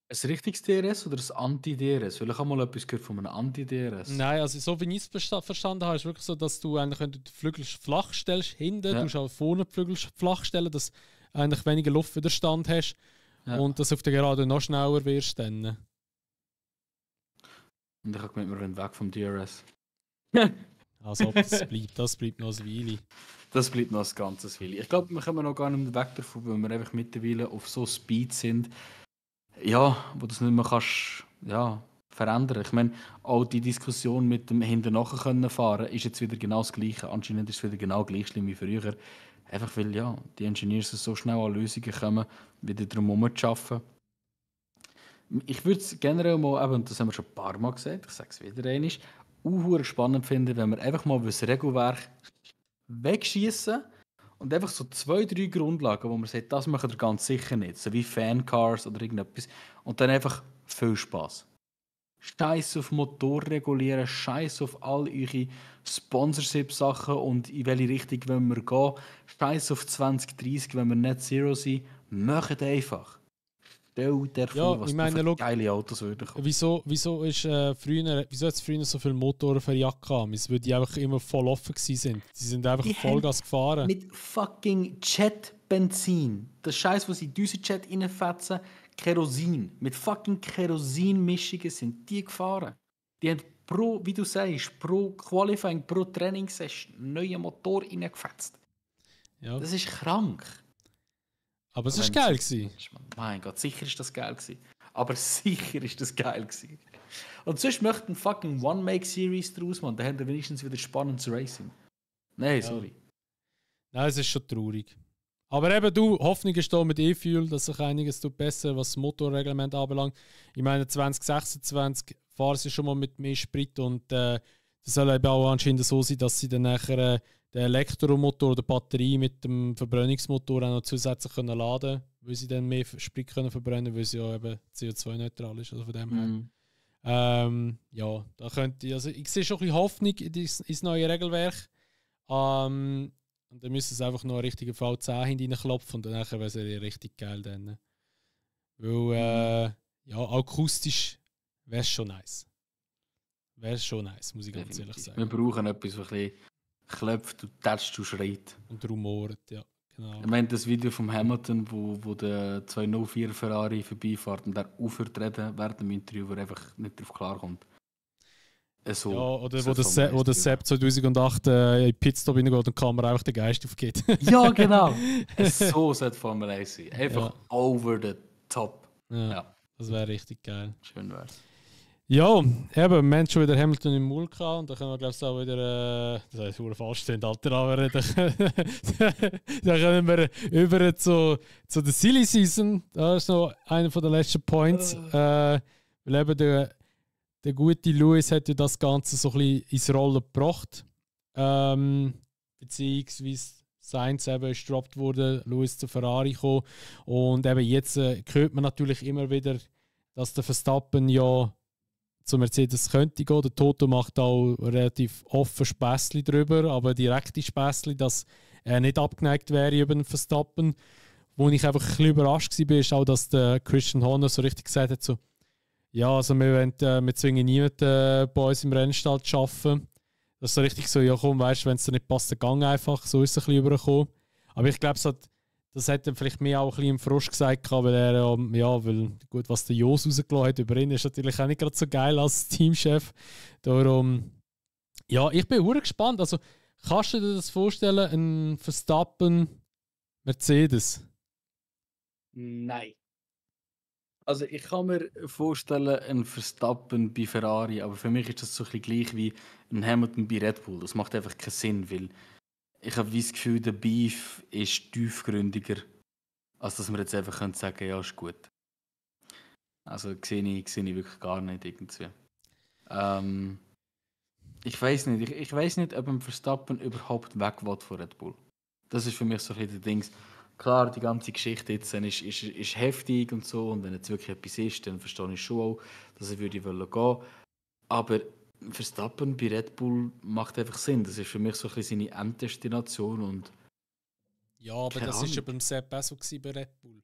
Ein richtiges DRS oder ein Anti-DRS? Weil ich habe mal etwas gehört von einem Anti-DRS. Nein, also so wie ich es verstanden habe, ist es wirklich so, dass du eigentlich, wenn du die Flügel flach stellst, hinten, Ja. du auch vorne die Flügel flach stellen, dass du eigentlich weniger Luftwiderstand hast und dass du auf der Gerade noch schneller wirst. Dann. Und ich habe gemeint, wir rennen weg vom DRS. Also das bleibt noch ein Weile. Das bleibt noch ein ganzes Weile. Ich glaube, wir kommen noch gar nicht weg davon, weil wir einfach mittlerweile auf so Speed sind, ja, wo du es nicht mehr kannst, ja, verändern. Ich meine, auch die Diskussion mit dem hinten nachher können fahren ist jetzt wieder genau das Gleiche. Anscheinend ist es wieder genau gleich schlimm wie früher. Einfach weil ja, die Engineers so schnell an Lösungen kommen, wieder darum herum zu arbeiten. Ich würde es generell mal, eben, das haben wir schon ein paar Mal gesagt, ich sage es wieder einmal, auch spannend finden, wenn wir einfach mal das Regelwerk wegschießen und einfach so 2, 3 Grundlagen, wo man sagt, das machen wir ganz sicher nicht, so wie Fancars oder irgendetwas, und dann einfach viel Spaß. Scheiß auf Motor regulieren, Scheiß auf all eure Sponsorship-Sachen und in welche Richtung wollen wir gehen. Scheiß auf 2030, wenn wir Net Zero sind. Macht einfach. Stell dir vor, was ich meine, für geile Autos würden kommen. Wieso hat es früher so viele Motoren für Jacke gehabt? Weil die einfach immer voll offen waren. Die sind einfach Vollgas gefahren. Mit fucking Jet-Benzin. Das Scheiß, was sie in diesen Jet reinfetzen, Kerosin. Mit fucking Kerosin-Mischungen sind die gefahren. Die haben pro, wie du sagst, pro Qualifying, pro Trainingssession einen neuen Motor reingefetzt. Ja. Das ist krank. Aber es war geil gewesen. Mein Gott, sicher ist das geil gewesen. Aber sicher ist das geil gewesen. Und sonst möchten fucking One-Make-Series draus machen. Da haben wir wenigstens wieder spannendes Racing. Nein, sorry. Nein, es ist schon traurig. Aber eben Hoffnung ist da mit E-Fuel, dass sich einiges tut besser, was das Motorreglement anbelangt. Ich meine, 2026 fahren sie schon mal mit mehr Sprit und das soll eben auch anscheinend so sein, dass sie dann nachher den Elektromotor oder die Batterie mit dem Verbrennungsmotor auch noch zusätzlich können laden können, weil sie dann mehr Sprit können verbrennen, weil sie ja eben CO2-neutral ist. Also von dem her. Ja, da könnte also ich sehe schon ein bisschen Hoffnung ins neue Regelwerk. Und dann müssen sie einfach noch einen richtigen V10 hineinklopfen und dann wäre es richtig geil dann. Weil, ja, akustisch wäre es schon nice. Wäre schon nice, muss ich ganz ehrlich sagen. Wir brauchen etwas, das ein bisschen klopft und tätscht und schreit. Und rumort, ja, genau. Ich meine, das Video von Hamilton, wo der 204 Ferrari vorbeifährt und der aufhört zu reden während dem Interview, wo er einfach nicht darauf klarkommt. So, ja, oder wo der Sepp 2008 in Pitstop reingeht und die Kamera einfach den Geist aufgeht. Ja, genau. So sollte Formel 1 sein. Einfach over the top. Ja. Das wäre richtig geil. Schön wär's. Ja, eben, wir haben schon wieder Hamilton im Maul gehabt und da können wir, glaube ich, auch wieder, das heißt, wir falsch stehen, Alter, aber da können wir über zu der Silly Season, da ist noch einer der letzten Points, weil eben der gute Lewis hat ja das Ganze so ein bisschen ins Rollen gebracht, beziehungsweise Sainz eben ist gedroppt worden, Lewis zu Ferrari gekommen und eben jetzt hört man natürlich immer wieder, dass der Verstappen ja zu Mercedes könnte gehen. Der Toto macht auch relativ offen Späßchen drüber, aber direkte Späßchen, dass er nicht abgeneigt wäre über den Verstappen. Wo ich einfach ein bisschen überrascht war, ist auch, dass der Christian Horner so richtig gesagt hat, so, ja, also wir zwingen niemanden bei uns im Rennstall zu arbeiten. Das ist so richtig so, ja komm, weißt du, wenn es dir nicht passt, dann gang einfach. So ist es ein bisschen übergekommen. Aber ich glaube, das hat dann vielleicht mir auch ein bisschen im Frosch gesagt, weil er, weil gut, was der Jos rausgelassen hat über ihn, ist natürlich auch nicht gerade so geil als Teamchef. Darum, ja, ich bin sehr gespannt. Also, kannst du dir das vorstellen, ein Verstappen Mercedes? Nein. Also, ich kann mir vorstellen, ein Verstappen bei Ferrari, aber für mich ist das so ein bisschen gleich wie ein Hamilton bei Red Bull. Das macht einfach keinen Sinn, weil Ich habe das Gefühl, der Beef ist tiefgründiger, als dass wir jetzt einfach sagen können, ja, ist gut. Also sehe ich wirklich gar nicht irgendwie. Ich weiß nicht. Ich weiß nicht, ob ein Verstappen überhaupt weg will von Red Bull. Das ist für mich so ein bisschen der Dings. Klar, die ganze Geschichte jetzt ist heftig und so. Und wenn jetzt wirklich etwas ist, dann verstehe ich schon auch, dass er würde gehen. Aber Verstappen bei Red Bull macht einfach Sinn. Das ist für mich so ein bisschen seine Enddestination. Und Ja, aber keine das war ja Ahnung. beim Sepp auch so gewesen bei Red Bull.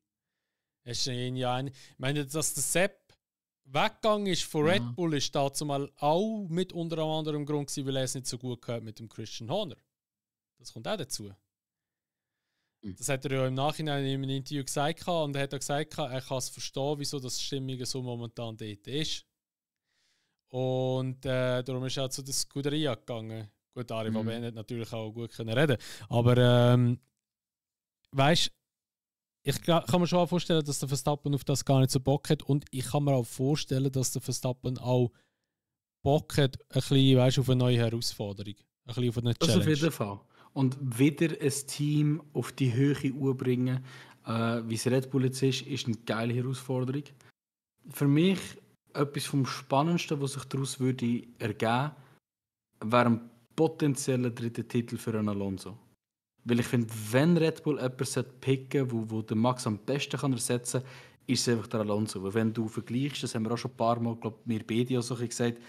Es ist ich meine, dass der Sepp weggegangen ist von Red Ja. Bull, ist dazu mal auch mit unter anderem Grund gewesen, weil er es nicht so gut gehört mit dem Christian Horner. Das kommt auch dazu. Das hat er ja im Nachhinein in einem Interview gesagt und er hat auch gesagt, er kann es verstehen, wieso das Stimmung so momentan dort ist. Und darum ist er auch zu der Scuderia gegangen. Gut, Ari Fabian hat natürlich auch gut können reden, aber weißt, ich kann mir schon auch vorstellen, dass der Verstappen auf das gar nicht so Bock hat und ich kann mir auch vorstellen, dass der Verstappen auch Bock hat, ein bisschen, weißt, auf eine neue Herausforderung, ein bisschen auf eine Das Challenge. auf jeden Fall. Und wieder ein Team auf die Höhe bringen, wie es Red Bull jetzt ist eine geile Herausforderung. Für mich etwas vom Spannendsten, was sich daraus würde ergeben, wäre ein potenzieller dritter Titel für einen Alonso. Weil ich finde, wenn Red Bull jemanden picken sollte, wo der Max am besten kann ersetzen kann, ist es einfach der Alonso. Weil wenn du vergleichst, das haben wir auch schon ein paar Mal, glaube ich, wir beide auch so gesagt,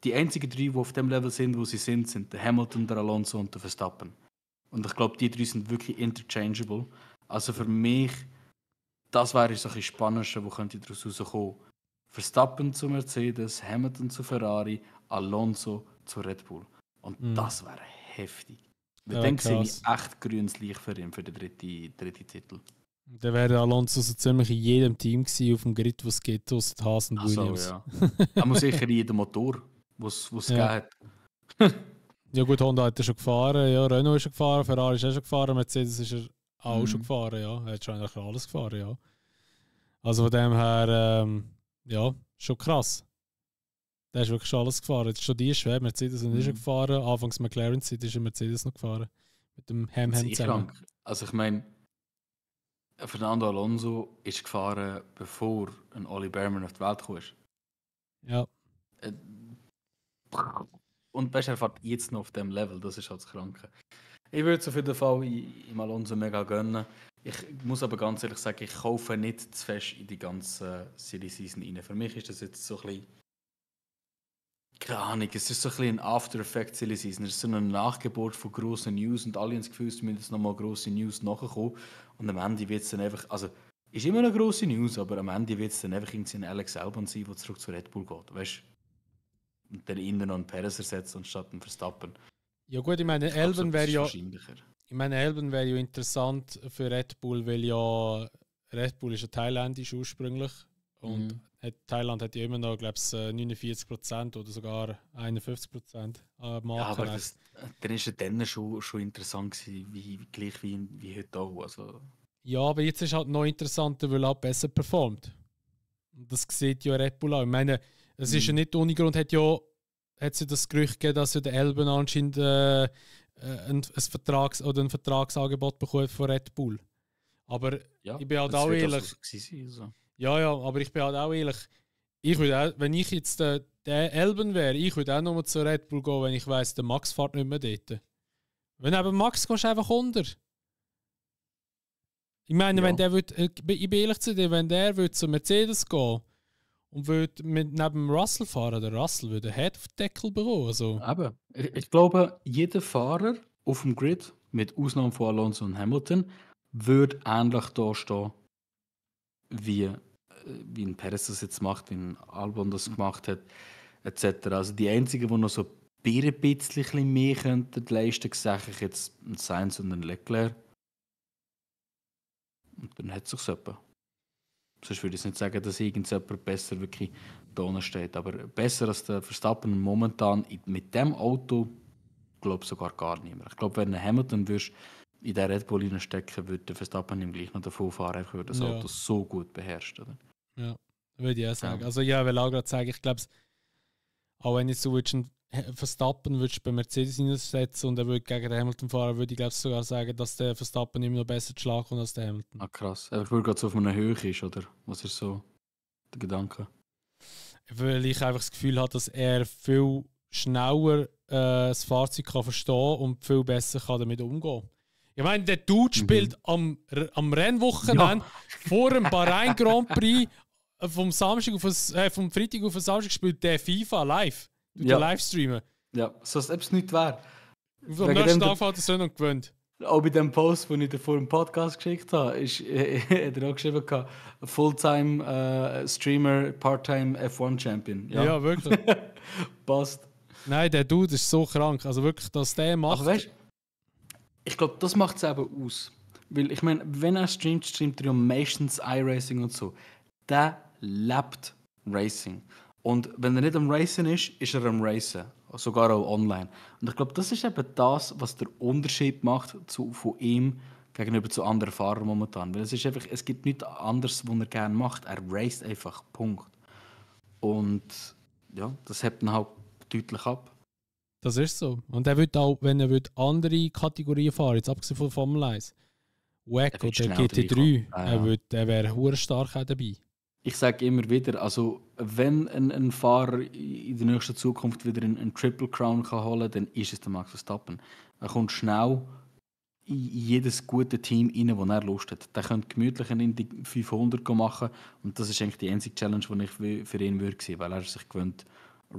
die einzigen drei, die auf dem Level sind, wo sie sind der Hamilton, der Alonso und der Verstappen. Und ich glaube, die drei sind wirklich interchangeable. Also für mich, das wäre so ein bisschen Spannendste, wo könnte daraus rauskommen. Verstappen zu Mercedes, Hamilton zu Ferrari, Alonso zu Red Bull. Und das wäre heftig. Weil dann sehe ich echt grünes Licht für ihn, für den dritten Titel. Dann wäre Alonso so ziemlich in jedem Team gewesen, auf dem Grid, was es geht, außer Haas und Williams. Ja. Er muss sicher in jedem Motor, was es gegeben hat. Ja gut, Honda hat er schon gefahren, ja, Renault ist schon gefahren, Ferrari ist auch schon gefahren, Mercedes ist er auch schon gefahren, ja. Er hat schon eigentlich alles gefahren, ja. Also von dem her, ja, schon krass. Der ist wirklich schon alles gefahren. Jetzt ist schon die schwer, Mercedes sind schon gefahren, anfangs McLaren-Zeit ist Mercedes noch gefahren. Mit dem Ham zusammen. Also ich meine, Fernando Alonso ist gefahren, bevor ein Oli Berman auf die Welt kam. Ja. Und er fährt jetzt noch auf dem Level, das ist halt das Kranke. Ich würde es auf jeden Fall im Alonso mega gönnen. Ich muss aber ganz ehrlich sagen, ich kaufe nicht zu fest in die ganze Silly Season rein. Für mich ist das jetzt so ein bisschen, keine Ahnung, es ist so ein bisschen ein After Effect Silly Season. Es ist so ein Nachgebot von grossen News und alle haben das Gefühl, es müssen jetzt nochmal grosse News nachkommen. Und am Ende wird es dann einfach, also ist immer eine grosse News, aber am Ende wird es dann einfach ein Alex Albon sein, der zurück zu Red Bull geht. Weißt du? Und dann innen noch einen Perez ersetzt anstatt einen Verstappen. Ja gut, ich meine, Albon wäre ja interessant für Red Bull, weil ja Red Bull ist ja thailändisch ursprünglich und Thailand hat ja immer noch, glaube ich, 49% oder sogar 51% Marken. Ja, aber dann ist es dann schon interessant gewesen, gleich wie heute auch. Also. Ja, aber jetzt ist halt noch interessanter, weil er auch besser performt. Und das sieht ja Red Bull auch. Ich meine, es ist ja nicht ohne Grund, hat es ja das Gerücht gegeben, dass ja der Albon anscheinend ein Vertragsangebot bekommt von Red Bull. Aber ja, ich bin halt auch ehrlich. Also. Ja, aber ich bin halt auch ehrlich. Ich würde auch, wenn ich jetzt der Albon wäre, ich würde auch nochmal zu Red Bull gehen, wenn ich weiss, der Max fährt nicht mehr dort. Wenn eben Max gehst du einfach unter. Ich meine, wenn der ich bin ehrlich zu dir, wenn der zu Mercedes gehen und würde neben Russell fahren, der Russell würde einen Head auf den Deckel bekommen. Also. Eben. Ich glaube, jeder Fahrer auf dem Grid, mit Ausnahme von Alonso und Hamilton, würde ähnlich da stehen, wie ein Perez das jetzt macht, wie ein Albon das gemacht hat, etc. Also die einzigen, die noch so ein bisschen mehr könnten leisten, sage ich jetzt ein Sainz und ein Leclerc. Und dann hat es sich etwa. Sonst würde ich nicht sagen, dass irgendjemand besser wirklich da steht. Aber besser als der Verstappen momentan mit dem Auto, glaube ich sogar gar nicht mehr. Ich glaube, wenn ein Hamilton in den Red Bull reinstecken würde, der Verstappen ihm gleich noch davon fahren, weil das Auto so gut beherrscht. Oder? Ja, würde ich auch sagen. Also ja, ich will auch gerade sagen, ich glaube, auch wenn jetzt so Verstappen würdest du bei Mercedes einsetzen und er würde gegen den Hamilton fahren, würde ich glaube sogar sagen, dass der Verstappen immer noch besser zu Schlag kommt als der Hamilton. Ah, krass. Einfach weil er gerade so auf einer Höhe ist, oder? Was ist so der Gedanke? Weil ich einfach das Gefühl habe, dass er viel schneller das Fahrzeug kann verstehen und viel besser kann damit umgehen. Ich meine, der Dude spielt am Rennwochenende vor dem Bahrain Grand Prix vom Freitag auf den Samstag spielt der FIFA live. Ja. Livestreamen. Ja, so als ob es nicht wäre. Am nächsten Tag fährt er so und gewinnt. Auch bei dem Post, den ich dir vor dem Podcast geschickt habe, hat er auch geschrieben, Fulltime Streamer, Part-Time F1 Champion. Ja wirklich. Passt. Nein, der Dude ist so krank. Also wirklich, dass der macht. Aber weißt, ich glaube, das macht es eben aus. Weil ich meine, wenn er streamt er ja meistens iRacing und so. Der lebt Racing. Und wenn er nicht am Racen ist er am Racen. Sogar auch online. Und ich glaube, das ist eben das, was der Unterschied macht von ihm gegenüber zu anderen Fahrern momentan. Weil es gibt nichts anderes, was er gerne macht. Er racet einfach. Punkt. Und ja, das hebt ihn halt deutlich ab. Das ist so. Und er wird auch, wenn er andere Kategorien fahren, jetzt abgesehen von Formel 1, WEC oder GT3, er wäre hure stark auch dabei. Ich sage immer wieder, also wenn ein Fahrer in der nächsten Zukunft wieder einen Triple Crown kann holen kann, dann ist es der Max Verstappen. Er kommt schnell in jedes gute Team rein, wo er Lust hat. Der könnte gemütlich einen Indy 500 machen und das ist eigentlich die einzige Challenge, die ich für ihn würde sehen, weil er sich gewöhnt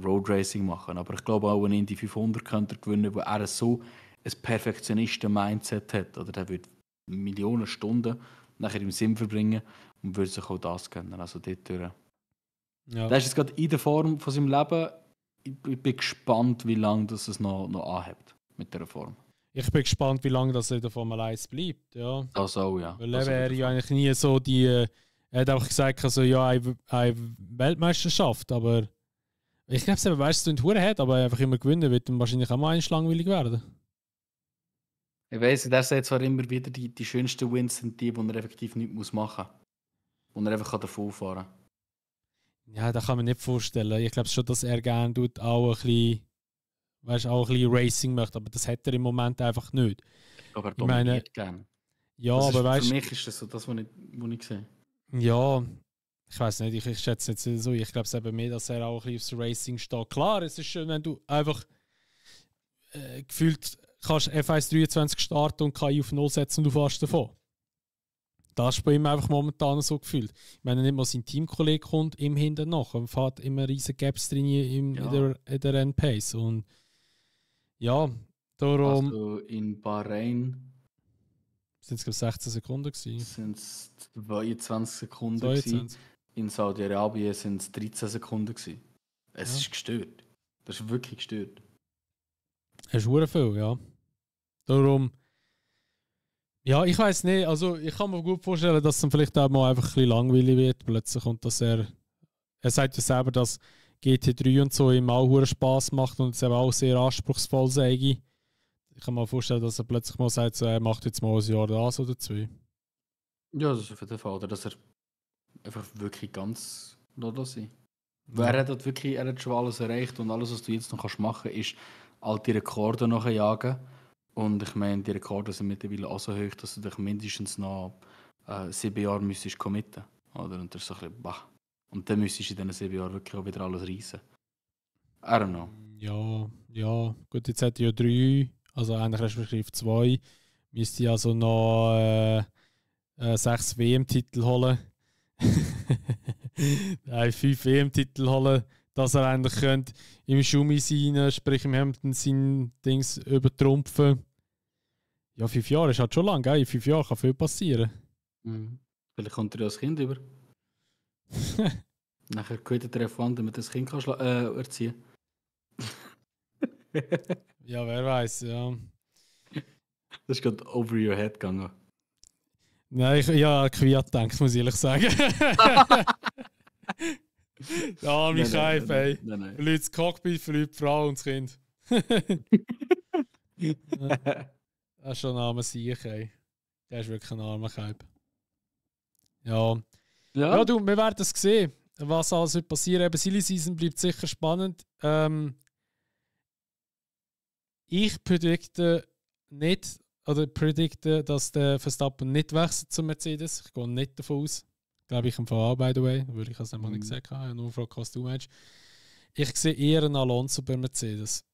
Road Racing machen. Aber ich glaube auch, einen Indy 500 könnte er gewinnen, wo er so ein Perfektionisten-Mindset hat. Oder der würde Millionen Stunden nachher im Sim verbringen und würde sich auch das gönnen. Also dort durch. Ja. Der ist jetzt gerade in der Form von seinem Leben. Ich bin gespannt, wie lange das es noch anhebt mit dieser Form. Ich bin gespannt, wie lange das in der Formel 1 bleibt. Ja. Das auch, ja. Weil er wäre ja eigentlich nie so die... Er hat auch gesagt, also, ja, eine Weltmeisterschaft, aber ich glaube, er weiß, dass er hat, aber einfach immer gewinnen wird und wahrscheinlich auch mal langweilig werden. Ich weiss, der sagt zwar immer wieder, die schönsten Wins sind die er effektiv nichts machen muss. Und er einfach davon fahren kann. Ja, das kann man nicht vorstellen. Ich glaube schon, dass er gerne auch ein bisschen Racing möchte, aber das hat er im Moment einfach nicht. Aber er dominiert gerne. Ja, aber weißt du. Für mich ist das so das, was ich sehe. Ja, ich weiß nicht, ich schätze jetzt nicht so. Ich glaube es eben mehr, dass er auch ein bisschen aufs Racing steht. Klar, es ist schön, wenn du einfach gefühlt kannst F1 23 starten und KI auf 0 setzen und du fährst davon. Das ist bei ihm einfach momentan so gefühlt. Ich meine, nicht mal sein Teamkollege kommt ihm hinten nach und fährt immer riesige Gaps drin in der Rennpace. Und ja, darum... Also in Bahrain... Sind es 16 Sekunden gewesen? Sind es 22 Sekunden 22. gewesen. In Saudi-Arabien sind es 13 Sekunden gewesen. Es ist gestört. Das ist wirklich gestört. Es ist verdammt viel, ja. Darum... Ja, ich weiß nicht. Also ich kann mir gut vorstellen, dass es dann vielleicht auch mal einfach ein bisschen langweilig wird plötzlich und dass er sagt ja selber, dass GT3 und so ihm auch Spaß macht und es eben auch sehr anspruchsvoll sei. Ich kann mir vorstellen, dass er plötzlich mal sagt, so, er macht jetzt mal ein Jahr das oder 2. Ja, das ist auf jeden Fall. Oder dass er einfach wirklich ganz da sein. Weil er hat schon alles erreicht und alles, was du jetzt noch machen kannst, ist alte Rekorde nachjagen. Und ich meine, die Rekorde sind mittlerweile auch so hoch, dass du dich mindestens noch 7 Jahre müsstest committen. Oder? Und das ist so ein bisschen, bah. Und dann müsstest du in diesen 7 Jahren wirklich auch wieder alles reissen. I don't know. Ja. Gut, jetzt hat er ja 3, also eigentlich respektive 2. Müsste ich also noch 6 WM-Titel holen. 5 WM-Titel holen, dass er eigentlich könnte im Schumi sein, sprich im Hamilton sein Dings übertrumpfen. Ja, 5 Jahre ist halt schon lang, gell? In 5 Jahren kann viel passieren. Mhm. Vielleicht kommt er ja als Kind über. Nachher quittet er F1, damit er das Kind kann erziehen. Ja, wer weiß, ja. Das ist gerade over your head gegangen. Nein, ich habe Quiat gedacht, muss ich ehrlich sagen. Ja, mich Keif, ey. Verliert das Cockpit, verliert die Frau und das Kind. Das ist schon ein armer Sieg, ey. Der ist wirklich ein armer Keif. Ja, du, wir werden es sehen, was alles wird passieren. Eben, Silly Season bleibt sicher spannend. Ich predikte nicht, oder predikte, dass der Verstappen nicht wechselt zu Mercedes. Ich gehe nicht davon aus. Glaube ich im Fall auch, by the way. Würde ich das einfach nicht gesagt haben. Nur gefragt, was du meinst. Ich sehe eher einen Alonso bei Mercedes.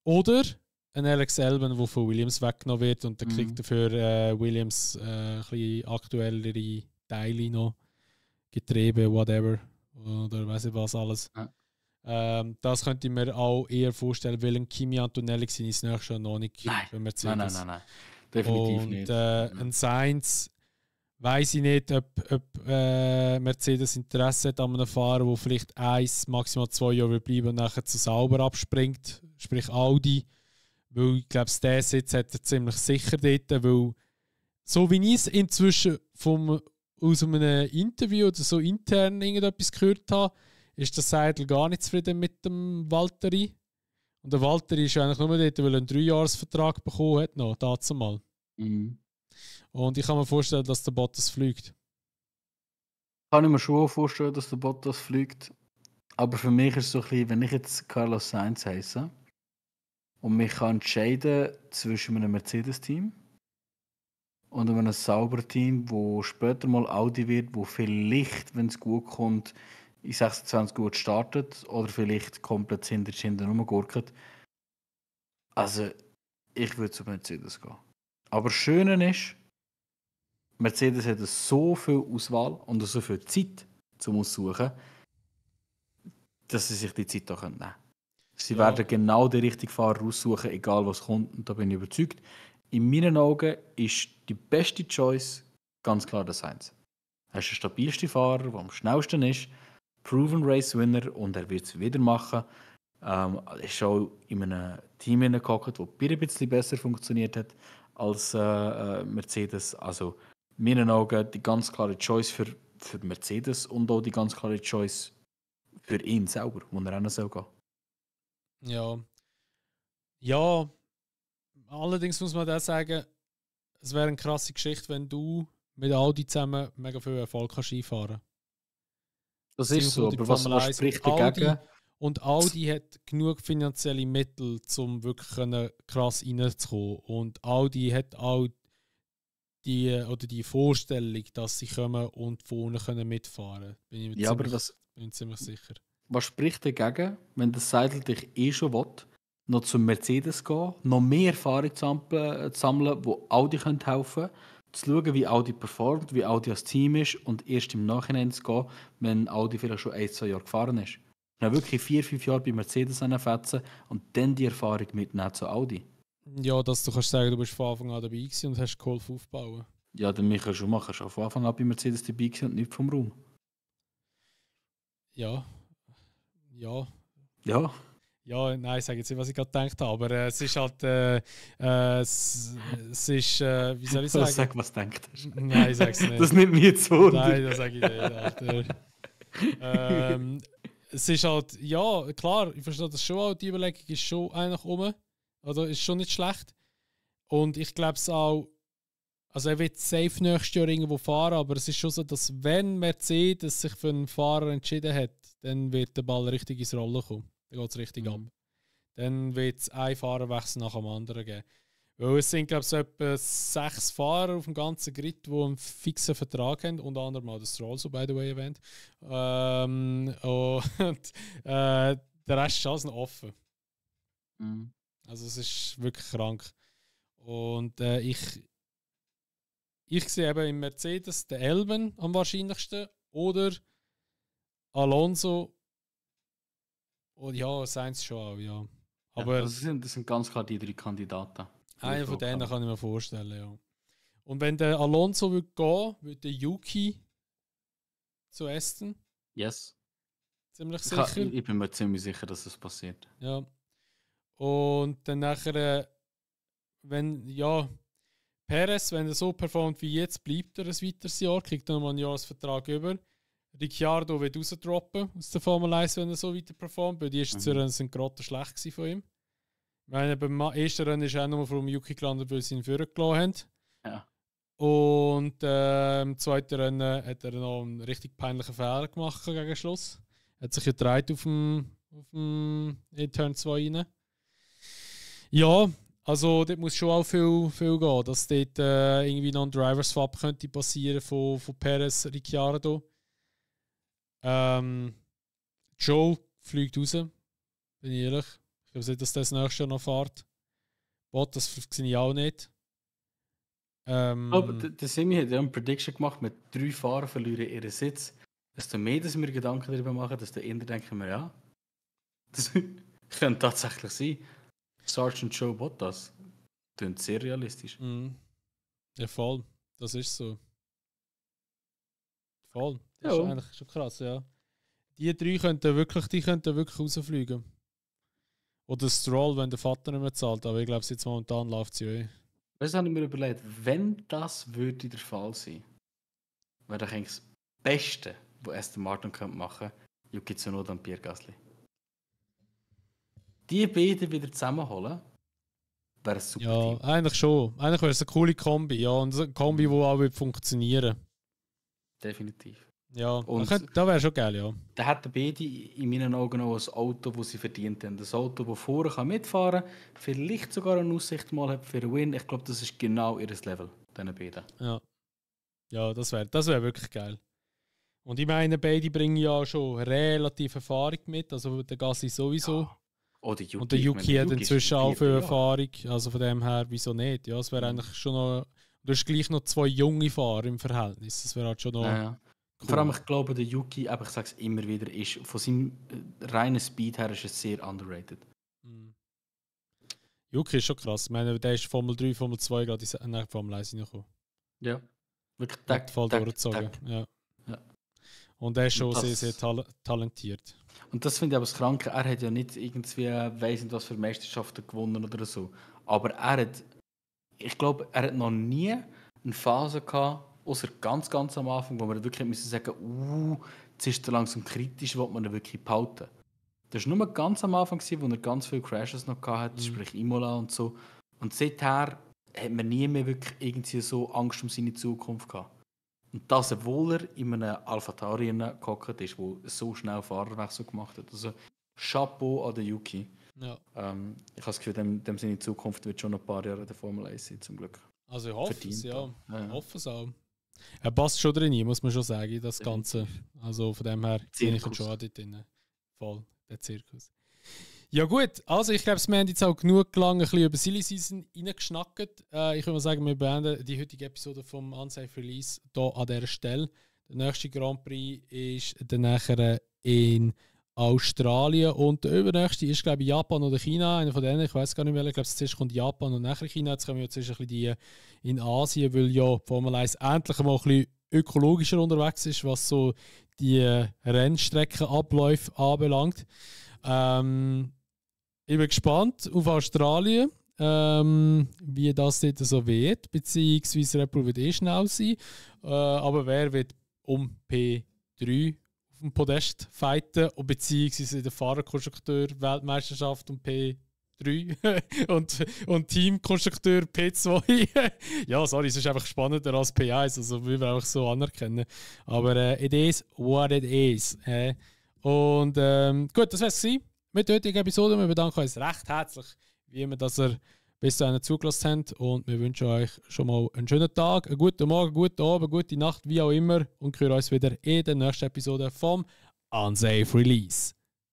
Oder ein Alex Albon, der von Williams weggenommen wird und dann kriegt dafür Williams ein bisschen aktuellere Teile noch. Getriebe, whatever. Oder weiß ich was alles. Ja. Das könnte ich mir auch eher vorstellen, weil ein Kimi Antonelli seine nächste Jahr noch nicht bei Mercedes. Nein. Definitiv und, nicht. Ein Sainz weiss ich nicht, ob Mercedes Interesse hat an einem Fahrer, der vielleicht 1, maximal 2 Jahre bleiben und nachher zu sauber abspringt, sprich Audi. Weil ich glaube, der Sitz hat er ziemlich sicher dort, weil so wie ich es inzwischen aus einem Interview oder so intern irgendetwas gehört habe, ist der Seidel gar nicht zufrieden mit dem Valtteri. Und der Valtteri ist eigentlich nur dort, weil er einen 3-Jahres-Vertrag bekommen hat, noch dazu mal. Und ich kann mir vorstellen, dass der Bottas fliegt. Kann ich mir schon vorstellen, dass der Bottas fliegt. Aber für mich ist es so ein bisschen, wenn ich jetzt Carlos Sainz heisse und mich kann entscheiden zwischen einem Mercedes-Team und einem sauberen Team, wo später mal Audi wird, wo vielleicht, wenn es gut kommt, in 26 gut startet oder vielleicht komplett hinten rumgurkt. Also, ich würde zu Mercedes gehen. Aber das Schöne ist, Mercedes hat so viel Auswahl und so viel Zeit zum Aussuchen, dass sie sich die Zeit auch nehmen können. Sie werden genau den richtigen Fahrer aussuchen, egal was kommt. Und da bin ich überzeugt. In meinen Augen ist die beste Choice ganz klar der Sainz. Er ist der stabilste Fahrer, der am schnellsten ist, Proven Race Winner und er wird es wieder machen. Er ist auch in einem Team hineingehockt, das ein bisschen besser funktioniert hat als Mercedes. Also in meinen Augen die ganz klare Choice für Mercedes und auch die ganz klare Choice für ihn selber, wo er auch soll gehen. Ja, allerdings muss man da sagen, es wäre eine krasse Geschichte, wenn du mit Audi zusammen mega viel Erfolg kannst einfahren. Das ist so, aber was spricht dagegen? Und Audi hat genug finanzielle Mittel, um wirklich krass reinzukommen. Und Audi hat auch die Vorstellung, dass sie kommen und vorne mitfahren können. Bin ich ziemlich sicher. Was spricht dagegen, wenn der Seidel dich schon will, noch zum Mercedes gehen, noch mehr Erfahrung zu sammeln, wo Audi helfen können, zu schauen, wie Audi performt, wie Audi als Team ist und erst im Nachhinein zu gehen, wenn Audi vielleicht schon 1-2 Jahre gefahren ist. Dann wirklich 4-5 Jahre bei Mercedes fetzen und dann die Erfahrung mitnehmen zu Audi. Ja, dass du kannst sagen, du bist von Anfang an dabei gewesen und hast geholfen aufbauen. Ja, der Michael Schumacher schon von Anfang an bei Mercedes dabei gewesen und nicht vom Raum. Ja. Ja, nein, ich sage jetzt nicht, was ich gerade gedacht habe, aber es ist halt, es ist, wie soll ich sagen? Sag, was du denkt hast. Nein, ich sag's nicht. Das nimmt mich jetzt so. Nein, das sage ich nicht, Alter. Es ist halt, ja, klar, ich verstehe das schon auch, die Überlegung ist schon eigentlich oder ist schon nicht schlecht. Und ich glaube es auch, also er wird safe nächstes Jahr irgendwo fahren, aber es ist schon so, dass wenn Mercedes sich für einen Fahrer entschieden hat, dann wird der Ball richtig ins Rollen kommen. Dann geht es richtig ab. Dann wird es einen Fahrerwechsel nach dem anderen geben. Weil es sind, glaube ich, so etwa 6 Fahrer auf dem ganzen Grid, die einen fixen Vertrag haben. Unter anderem auch das Stroll, so by the way erwähnt. Der Rest ist alles noch offen. Also es ist wirklich krank. Und ich sehe eben im Mercedes den Albon am wahrscheinlichsten oder Alonso. Oh ja, Sainz schon auch, ja. Aber das sind ganz klar die 3 Kandidaten. Einen von denen kann ich mir vorstellen, ja. Und wenn der Alonso gehen würde, würde der Yuki zu Aston. Yes. Ziemlich sicher. Ich bin mir ziemlich sicher, dass das passiert. Ja. Und dann nachher, Perez, wenn er so performt wie jetzt, bleibt er ein weiteres Jahr, kriegt er nochmal einen Jahresvertrag über. Ricciardo wird rausdroppen aus der Formel 1, wenn er so weiter performt, weil die ersten 2 Rennen sind gerade schlecht von ihm. Ich meine, beim ersten Rennen ist er auch nur vom Yuki gelandet, weil sie ihn vorgelassen haben. Ja. Und im zweiten Rennen hat er noch einen richtig peinlichen Fehler gemacht gegen Schluss. Er hat sich gedreht auf dem in Turn 2 rein. Ja, also dort muss schon auch viel gehen, dass dort irgendwie noch ein Driver-Swap könnte passieren von Perez Ricciardo. Joe fliegt raus, bin ich ehrlich. Ich glaube nicht, dass das nächste Jahr noch fährt. Bottas sehe ich auch nicht. Aber der Semi hat ja eine Prediction gemacht, mit 3 Fahrern verlieren ihren Sitz. Desto mehr, dass wir Gedanken darüber machen, desto eher denken wir, ja, das könnte tatsächlich sein. Sergeant Joe Bottas. Klingt sehr realistisch. Ja, voll. Das ist so. Voll. Das Ja. ist eigentlich schon krass, ja. Die 3 könnten wirklich rausfliegen. Oder Stroll, wenn der Vater nicht mehr zahlt. Aber ich glaube, jetzt momentan läuft es ja eh. Weißt du, habe ich mir überlegt, wenn das würde der Fall sein, wäre doch eigentlich das Beste, was Aston Martin machen könnte, Yuki Tsunoda und Pierre Gasly. Die beiden wieder zusammenholen, wäre ein super Ja, Team. eigentlich schon. Eigentlich wäre es eine coole Kombi. Ja, und eine Kombi, die auch funktionieren. Definitiv. Ja, Und das wäre schon geil, ja. Da hätten beide in meinen Augen auch ein Auto, das sie verdient haben. Ein Auto, das vorne mitfahren kann, vielleicht sogar eine Aussicht mal hat für einen Win. Ich glaube, das ist genau ihr Level, diese beiden. Ja, das wär wirklich geil. Und ich meine, beide bringen ja schon relativ Erfahrung mit. Also der Gasly sowieso. Ja. Oh, der Yuki. Und der Yuki hat inzwischen auch viel Erfahrung. Also von dem her, wieso nicht? Ja, es wäre eigentlich schon noch. Du hast gleich noch 2 junge Fahrer im Verhältnis. Das wäre halt schon noch. Ja. Cool. Vor allem, ich glaube, der Yuki, aber ich sage es immer wieder, ist von seinem reinen Speed her ist es sehr underrated. Yuki ist schon krass. Ich meine, der ist Formel 3, Formel 2 gerade in der Formel 1 reingekommen. Ja. Wirklich voll durchgezogen. Ja. Und er ist schon sehr talentiert. Und das finde ich aber das Kranke. Er hat ja nicht irgendwie, weiss nicht was für Meisterschaften gewonnen oder so. Aber ich glaube, er hat noch nie eine Phase gehabt, außer ganz am Anfang, wo man wirklich müssen sagen, jetzt ist er langsam kritisch, will man ihn wirklich behalten. Das war nur ganz am Anfang, wo er ganz viele Crashes noch hatte, sprich Imola und so. Und seither hat man nie mehr wirklich irgendwie so Angst um seine Zukunft gehabt. Und das, obwohl er in einem AlphaTauri gehockt ist, der so schnell Fahrerwechsel gemacht hat. Also Chapeau an den Yuki. Ja. Ich habe das Gefühl, dem seine Zukunft wird schon noch ein paar Jahre in der Formel 1 sein, zum Glück. Also ich hoffe es, ja. Ja. Ich hoffe es auch. Er passt schon drin, muss man schon sagen, das Ganze. Also von dem her sehe ich ihn schon auch dort drin. Voll, der Zirkus. Ja gut, also ich glaube, wir haben jetzt auch genug lang ein bisschen über Silly Season reingeschnackt. Ich würde mal sagen, wir beenden die heutige Episode vom Unsafe Release hier an dieser Stelle. Der nächste Grand Prix ist dann nachher in Australien und der übernächste ist, glaube ich, Japan oder China. Einer von denen, ich weiß gar nicht mehr. Ich glaube, zuerst kommt Japan und nachher China. Jetzt kommen wir zuerst ein bisschen die in Asien, weil ja die Formel 1 endlich mal ein bisschen ökologischer unterwegs ist, was so die Rennstreckenabläufe anbelangt. Ich bin gespannt auf Australien, wie das dort so wird, beziehungsweise Red Bull wird schnell sein. Aber wer wird um P3 auf dem Podest fighten, beziehungsweise in der Fahrerkonstrukteur-Weltmeisterschaft um P3 und Teamkonstrukteur P2. Ja, sorry, es ist einfach spannender als P1, also wir einfach so anerkennen. Aber it is what it is. Und gut, das wär's gewesen mit der heutigen Episode. Wir bedanken uns recht herzlich, wie immer, dass ihr bis dahin zugelassen habt. Und wir wünschen euch schon mal einen schönen Tag, einen guten Morgen, guten Abend, gute Nacht, wie auch immer. Und hören uns wieder in der nächsten Episode vom Unsafe Release.